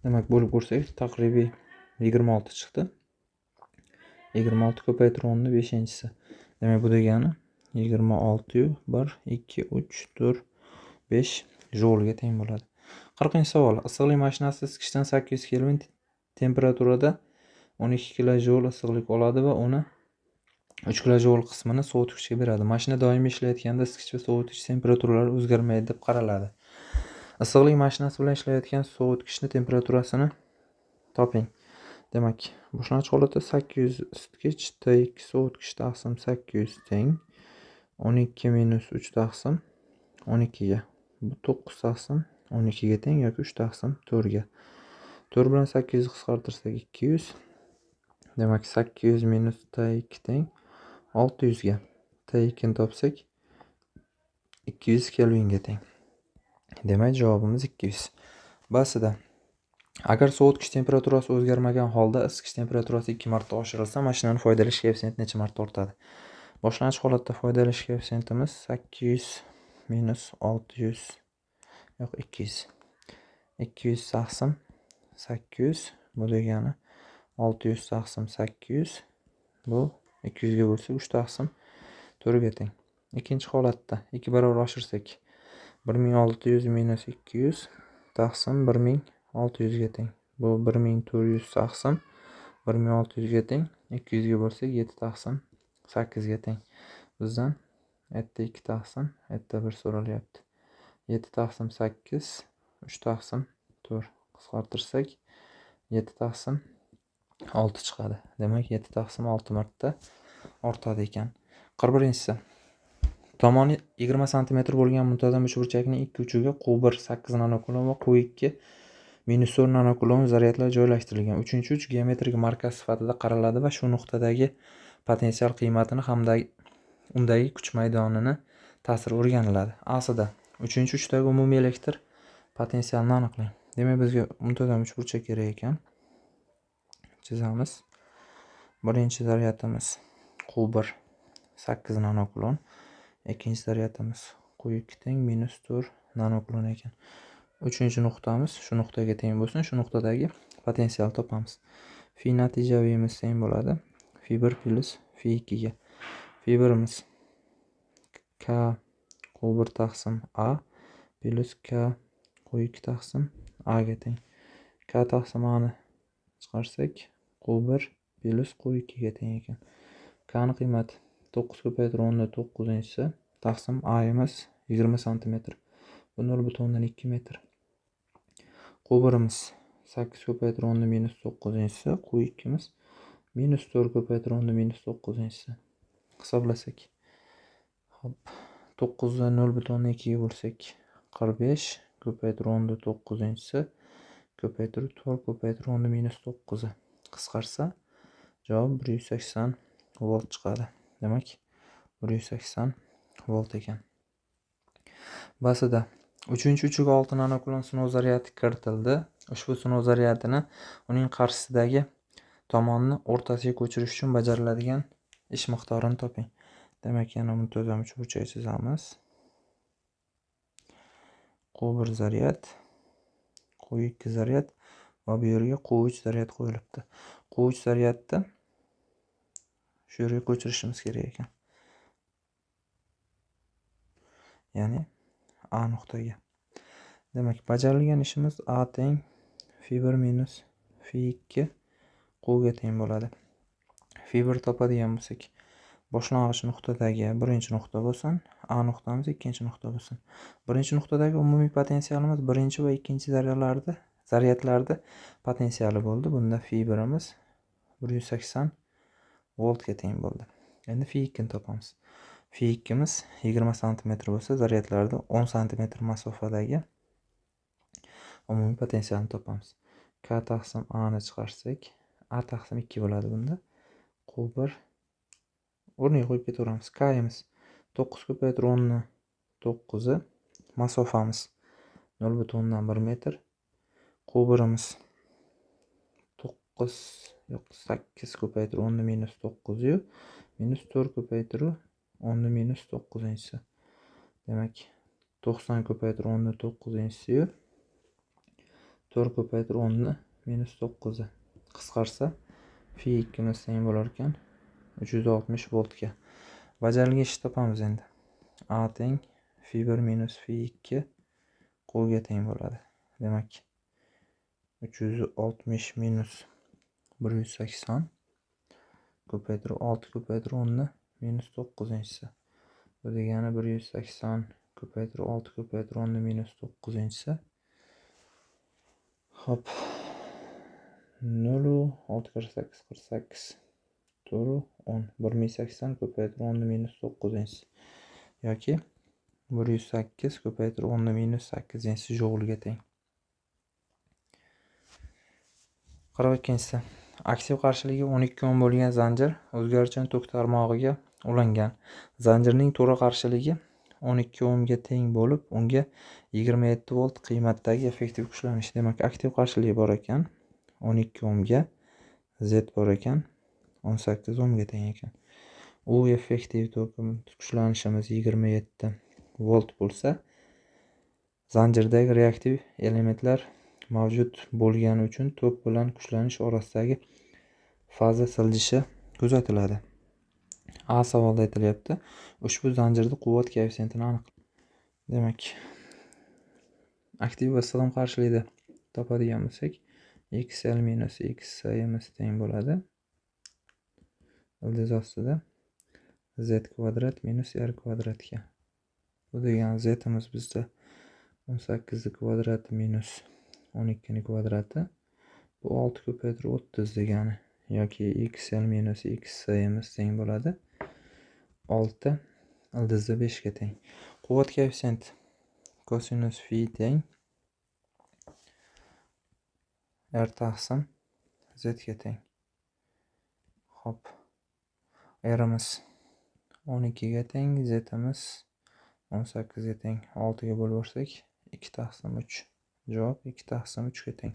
Demak, bo'lib ko'rsak taqribiy 26 chiqdi. 26 ko'paytirib 10 ni 5-inchisi. Demak, bu degani 26 1 2 3 4 5 joulga teng bo'ladi. 40-savol. Issiqlik mashinasi isitgichdan 800 Kelvin temperaturada 12 kilojoul issiqlik oladi va uni 3 kilojoul qismini sovutgichga beradi. Mashina doimiy ishlayotganda isitgich va sovutgich temperaturalari o'zgarmaydi deb qaraladi. Issiqlik mashinasi bilan ishlayotgan sovutgichning temperaturasini toping. Demak, boshlang'ich holatda 800 isitgich T2 sovutgich taqsim 800 teng 12 minus 3 taqsim 12 ga. Bu 9 taqsim 12 ga teng yoki 3 taqsim 4 ga. 4 bilan 800 qisqartirsak 200. Demak, 800 minus T2 teng 600 ga. T2 ni topsak 200 Kelvinga teng. Demak, javobimiz 200. Basida agar sovutgich temperaturasi o'zgarmagan holda isitgich temperaturasi 2 marta oshirilsa, mashinani foydalanish koeffitsiyenti necha marta ortadi? Boshlang'ich holatda foydalanish koeffitsiyentimiz 800 minus 600, yo'q 200. 200 taqsim 800, bu degani 600 taqsim 800, bu 200 ga bo'lsak 3 taqsim 4 ga teng. Ikkinchi holatda 2 barobar oshirsak 1600 minus 200 taqsim 1600 ga teng. Bu 1400 taqsim 1600 ga teng. 200 ga bo'lsak 7 taqsim 8 ga teng. Bizdan 2 taqsim 1 so'ralyapti. 7 taqsim 8 3 taqsim 4 qisqartirsak 7 taqsim 6 chiqadi. Demak, 7 taqsim 6 marta ortadi ekan. 41-inchisi. Tomoni 20 sm bo'lgan muntazam uchburchakning ikki uchiga Q1 8 nanokulon va Q2 -4 nanokulon zaryadlar joylashtirilgan. 3-uch geometrik markaz sifatida qaraladi va shu nuqtadagi potensial qiymatini hamda undagi kuch maydonini ta'siri o'rganiladi. Aslida 3-uchdagi umumiy elektr potensialini aniqlang. Demak, bizga muntazam uchburchak kerak ekan. Chizamiz. Birinchi zaryadimiz Q1 8 nanokulon, ikkinchi zaryadimiz Q2 teng -4 nanokulon ekan. 3-chi nuqtamiz shu nuqtaga teng bo'lsin, shu nuqtadagi potensial topamiz. Fi natijaviyimiz teng bo'ladi Fi 1 plus Fi 2 ga. Fi 1imiz K Q1 taqsim A plus K Q2 taqsim A ga teng. K taqsim A ni chiqarsak Q1 plus Q2 ga teng ekan. K ni qiymati 9 ko'paytirib 10 9-inchisi taqsim A emas 20 santimetr. Bu 0,2 metr. Q1imiz 8 ko'paytirib 10 -9-inchisi, Q2imiz -4 ko'paytirib 10 -9-inchisi. Hisoblasak. Xo'p, 9 ni 0,2 ga bo'lsak 45 ko'paytirib 10 9-inchisi ko'paytirib 4 ko'paytirib 10 -9. Qisqarsa javob 180 volt chiqadi. Demak, 180 volt ekan. Basida 3-uchiga 6 nanokulon sinov zaryadi kiritildi. Ushbu sinov zaryadini uning qarshisidagi tomonni o'rtasiga ko'chirish uchun bajariladigan ish miqdorini toping. Demak, yana muntazam uchburchak chizamiz. Q1 zaryad, Q2 zaryad va bu yerga Q3 zaryad qo'yilibdi. Q3 zaryadni shu yerga ko'chirishimiz kerak ekan. Ya'ni A nuqtaga. Demak, bajarilgan ishimiz A teng Fi1 minus Fi2 Q ga teng bo'ladi. Fi1 topadigan bo'lsak, boshlang'ich nuqtadagi birinchi nuqta bo'lsin, A nuqtamiz ikkinchi nuqta bo'lsin. Birinchi nuqtadagi umumiy potensialimiz birinchi va ikkinchi zaryadlarda potensiali bo'ldi. Bunda Fi1imiz 180 voltga teng bo'ldi. Endi Fi2 ni topamiz. Fi2miz 20 sm bo'lsa, zaryadlarda 10 sm masofadagi umumiy potensialni topamiz. K taqsim A ni chiqarsak, A taqsim 2 bo'ladi bunda. Q1 o'rniga qo'yib ketaveramiz. K'imiz 9 ko'paytirib 10 9, masofamiz 0,1 metr. Q1imiz 9 yo'q 8 ko'paytirib 10 -9 minus 4 ko'paytirib 10 -9. Demak, 90 ko'paytirib 10 9 4 ko'paytirib 10 -9. Qisqarsa Fi2miz teng bo'lar ekan 360 voltga. Bajarilgan ishni topamiz endi. A teng fi 1 minus fi 2 Qga teng bo'ladi. Demak, 360 minus 180 ko'paytirib 6 ko'paytirib 10 ni minus 9-inchisi. Bu degani 180 ko'paytirib 6 ko'paytirib 10 ni minus 9-inchisi. Xo'p. 0 6 48 48 4 10 1080 ko'paytirib 10 ni minus 9-inchisi yoki 108 ko'paytirib 10 ni minus 8-inchisi joulga teng. 42-si. Aktiv qarshiligi 12 ohm bo'lgan zanjir o'zgaruvchan tok tarmog'iga ulangan. Zanjirning to'ra qarshiligi 12 ohmga teng bo'lib, unga 27 volt qiymatdagi effektiv kuchlanish. Demak, aktiv qarshiligi bor ekan 12 ohmga, Z bor ekan 18 ohmga teng ekan. U effektiv tok kuchlanishimiz 27 volt bo'lsa, zanjirdagi reaktiv elementlar mavjud bo'lgani uchun tok bilan kuchlanish orasidagi faza siljishi kuzatiladi. A savolda aytilyapti, ushbu zanjirda quvvat koeffitsiyentini aniq. Demak, aktiv va sig'im qarshilikni topadigan bo'lsak, XL minus XC'miz teng bo'ladi. Ildiz ostida Z kvadrat minus R kvadratga. Bu degani Z'imiz bizda 18 kvadrati minus 12 kvadrati. Bu 6 ko'paytirib 30 degani yoki XL minus XC'miz teng bo'ladi 6 ildizda 5 ga teng. Quvvat koeffitsiyenti kosinus fi teng R taqsim Z ga teng. Xo'p. R'imiz 12 ga teng, Z'imiz 18 ga teng. 6 ga bo'lib yuborsak 2 taqsim 3. Javob 2 taqsim 3 ga teng.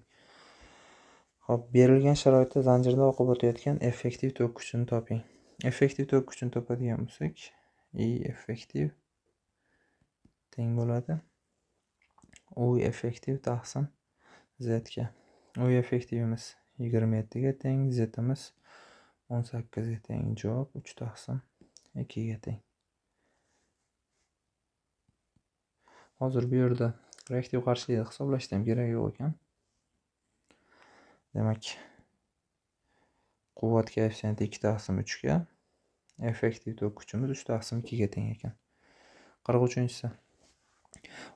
Xo'p, berilgan sharoitda zanjirda oqib o'tayotgan effektiv tok kuchini toping. Effektiv tok kuchini topadigan bo'lsak, I effektiv teng bo'ladi U effektiv taqsim Z ga. U effektivimiz 27 ga teng, Z'imiz 18 ga teng. Javob 3 taqsim 2 ga teng. Hozir bu yerda reaktiv qarshilikni hisoblashda ham keragi yo'q ekan. Demak, quvvat koeffitsiyenti 2 taqsim 3 ga, effektiv tok kuchimiz 3 taqsim 2 ga teng ekan. 43-si.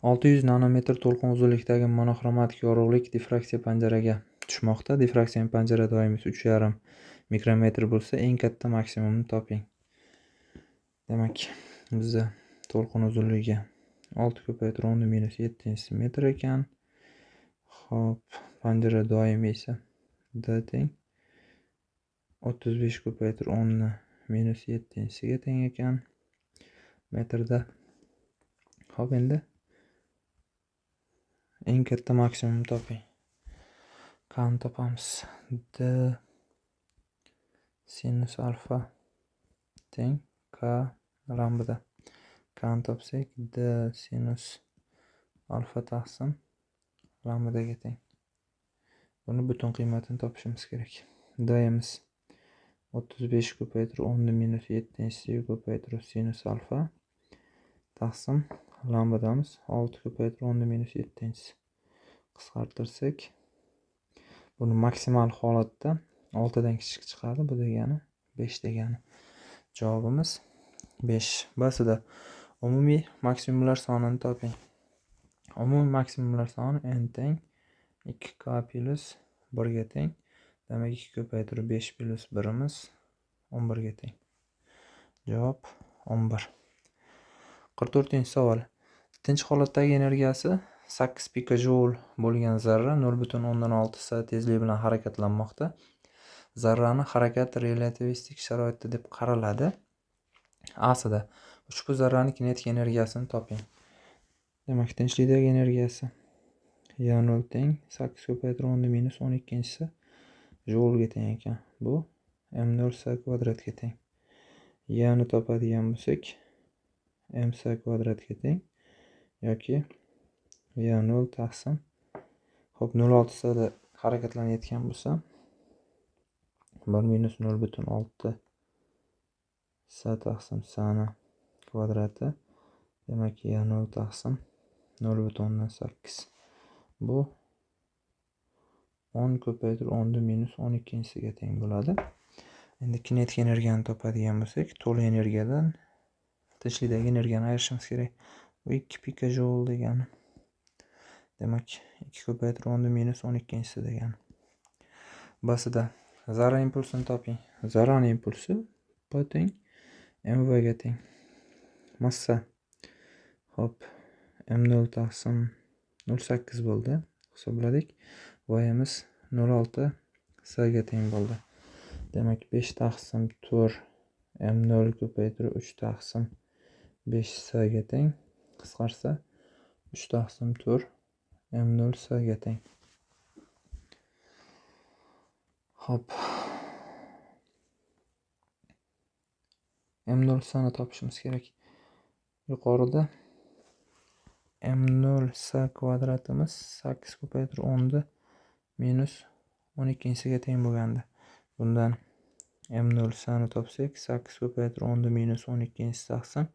600 nanometr to'lqin uzunlikdagi monoxromatik yorug'lik difraksiya panjaraga tushmoqda. Difraksiya panjara doimiysi 3,5 mikrometr bo'lsa, eng katta maksimumni toping. Demak, bizda to'lqin uzunligi 6 ko'paytirib 10 minus 7 metr ekan. Xo'p, panjara doimiysi D teng 35 ko'paytirib 10 minus 7-ga teng ekan metrda. Xo'p, endi eng katta maksimum toping. Qani topamiz? D sinus alfa teng K lambda. Kani topsak D sinus alfa taqsim lambdaga teng. Buni butun qiymatini topishimiz kerak. D'imiz 35 ko'paytirib 10 minus 7 ko'paytirib sinus alfa taqsim lambdamiz 6 ko'paytirib 10 minus 7. Qisqartirsak, buni maksimal holatda 6 dan kichik chiqadi. Bu degani 5 degani. Javobimiz 5. Basida umumiy maksimumlar sonini toping. Umumiy maksimumlar soni n teng 2k plus 1 ga teng. Demak, 2 ko'paytirib 5 plus 1imiz 11 ga teng. Javob 11. 44-savol. Tinch holatdagi energiyasi 8 pikojoul bo'lgan zarra 0,6 s tezlik bilan harakatlanmoqda. Zarrani harakat relativistik sharoitda deb qaraladi. Aslida ushbu zarrani kinetik energiyasini toping. Demak, tinchlikdagi energiyasi Y0 teng 8 ko'paytirib 10 minus 12 joulga teng ekan. Bu m0 s kvadratga teng. Y ni topadigan bo'lsak m s kvadratga teng yoki Y0 taqsim. Xo'p, 0,6 sada harakatlanayotgan bo'lsa 1 minus 0,6 S taqsim S ni kvadrati. Demak, E0 taqsim 0,8. Bu 10 ko'paytirib 10 minus 12-siga teng bo'ladi. Endi kinetik energiyani topadigan bo'lsak, to'la energiyadan tinchlikdagi energiyani ayirishimiz kerak. Bu 2 pikajoul degani. Demak, 2 ko'paytirib 10 minus 12-si degani. Basida zarra impulsini toping. Zarrani impulsi P teng mv ga teng. Massa. Xo'p, m0 taqsim 0,8 bo'ldi. Hisobladik. V'imiz 0,6 s ga teng bo'ldi. Demak, 5 taqsim 4 m0 ko'paytirib 3 taqsim 5 s ga teng. Qisqarsa 3 taqsim 4 m0 s ga teng. Xo'p. M0 s ni topishimiz kerak. Yuqorida m0 s kvadratimiz 8 ko'paytirib 10 minus 12-siga teng bo'lgandi. Bundan m0 s ni topsak, 8 ko'paytirib 10 minus 12-si taqsim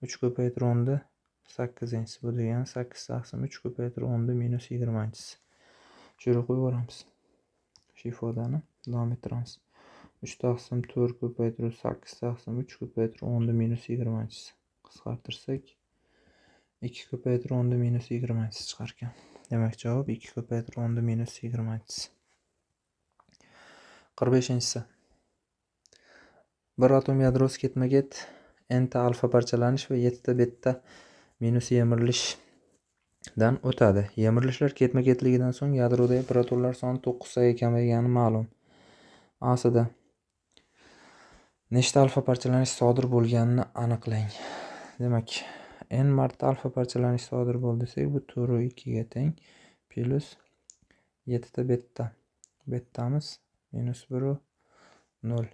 3 ko'paytirib 10 8-si. Bu degani 8 taqsim 3 ko'paytirib 10 minus 20-si. Shu yerga qo'yib yuboramiz. Shu ifodani davom ettiramiz. 3 taqsim 4 ko'paytirib 8 taqsim 3 ko'paytirib 10 minus 20-si. Qisqartirsak 2 ko'paytirib 10 minus 20-si chiqar ekan. Demak, javob 2 ko'paytirib 10 minus 20-si. 45-si. Bir atom yadrosi ketma-ket n ta alfa parchalanish va 7 ta beta minus yemirilishdan o'tadi. Yemirilishlar ketma-ketligidan so'ng yadrodagi protonlar soni 9 taga kamaygani ma'lum. Asida nechta alfa parchalanish sodir bo'lganini aniqlang. Demak, n marta alfa parchalanish sodir bo'ldi desak, bu 4 2 ga teng plus 7 ta beta. Betamiz minus 1 0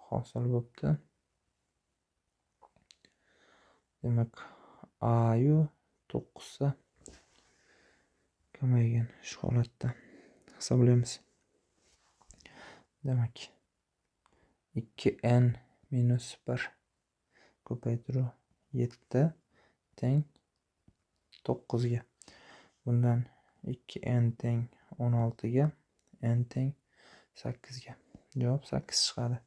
hosil bo'pti. Demak, a yu 9 ta kamaygan shu holatda hisoblaymiz. Demak, 2n minus 1 ko'paytiruv 7 teng 9 ga. Bundan 2n teng 16 ga, n teng 8 ga. Javob 8 chiqadi.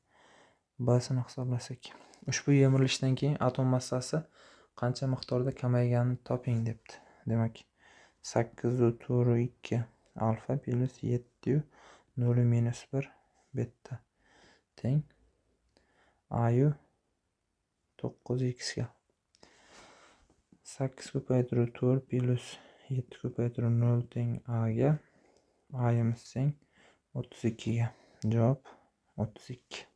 B-sini hisoblasak. Ushbu yemirilishdan keyin atom massasi qancha miqdorda kamayganini toping debdi. Demak, 8 4 2 alfa plus 7 0 minus 1 beta teng a yu 9 x ga. 8 ko'paytiruv 4 plus 7 ko'paytiruv 0 teng a ga. A'yimiz teng 32 ga. Javob 32.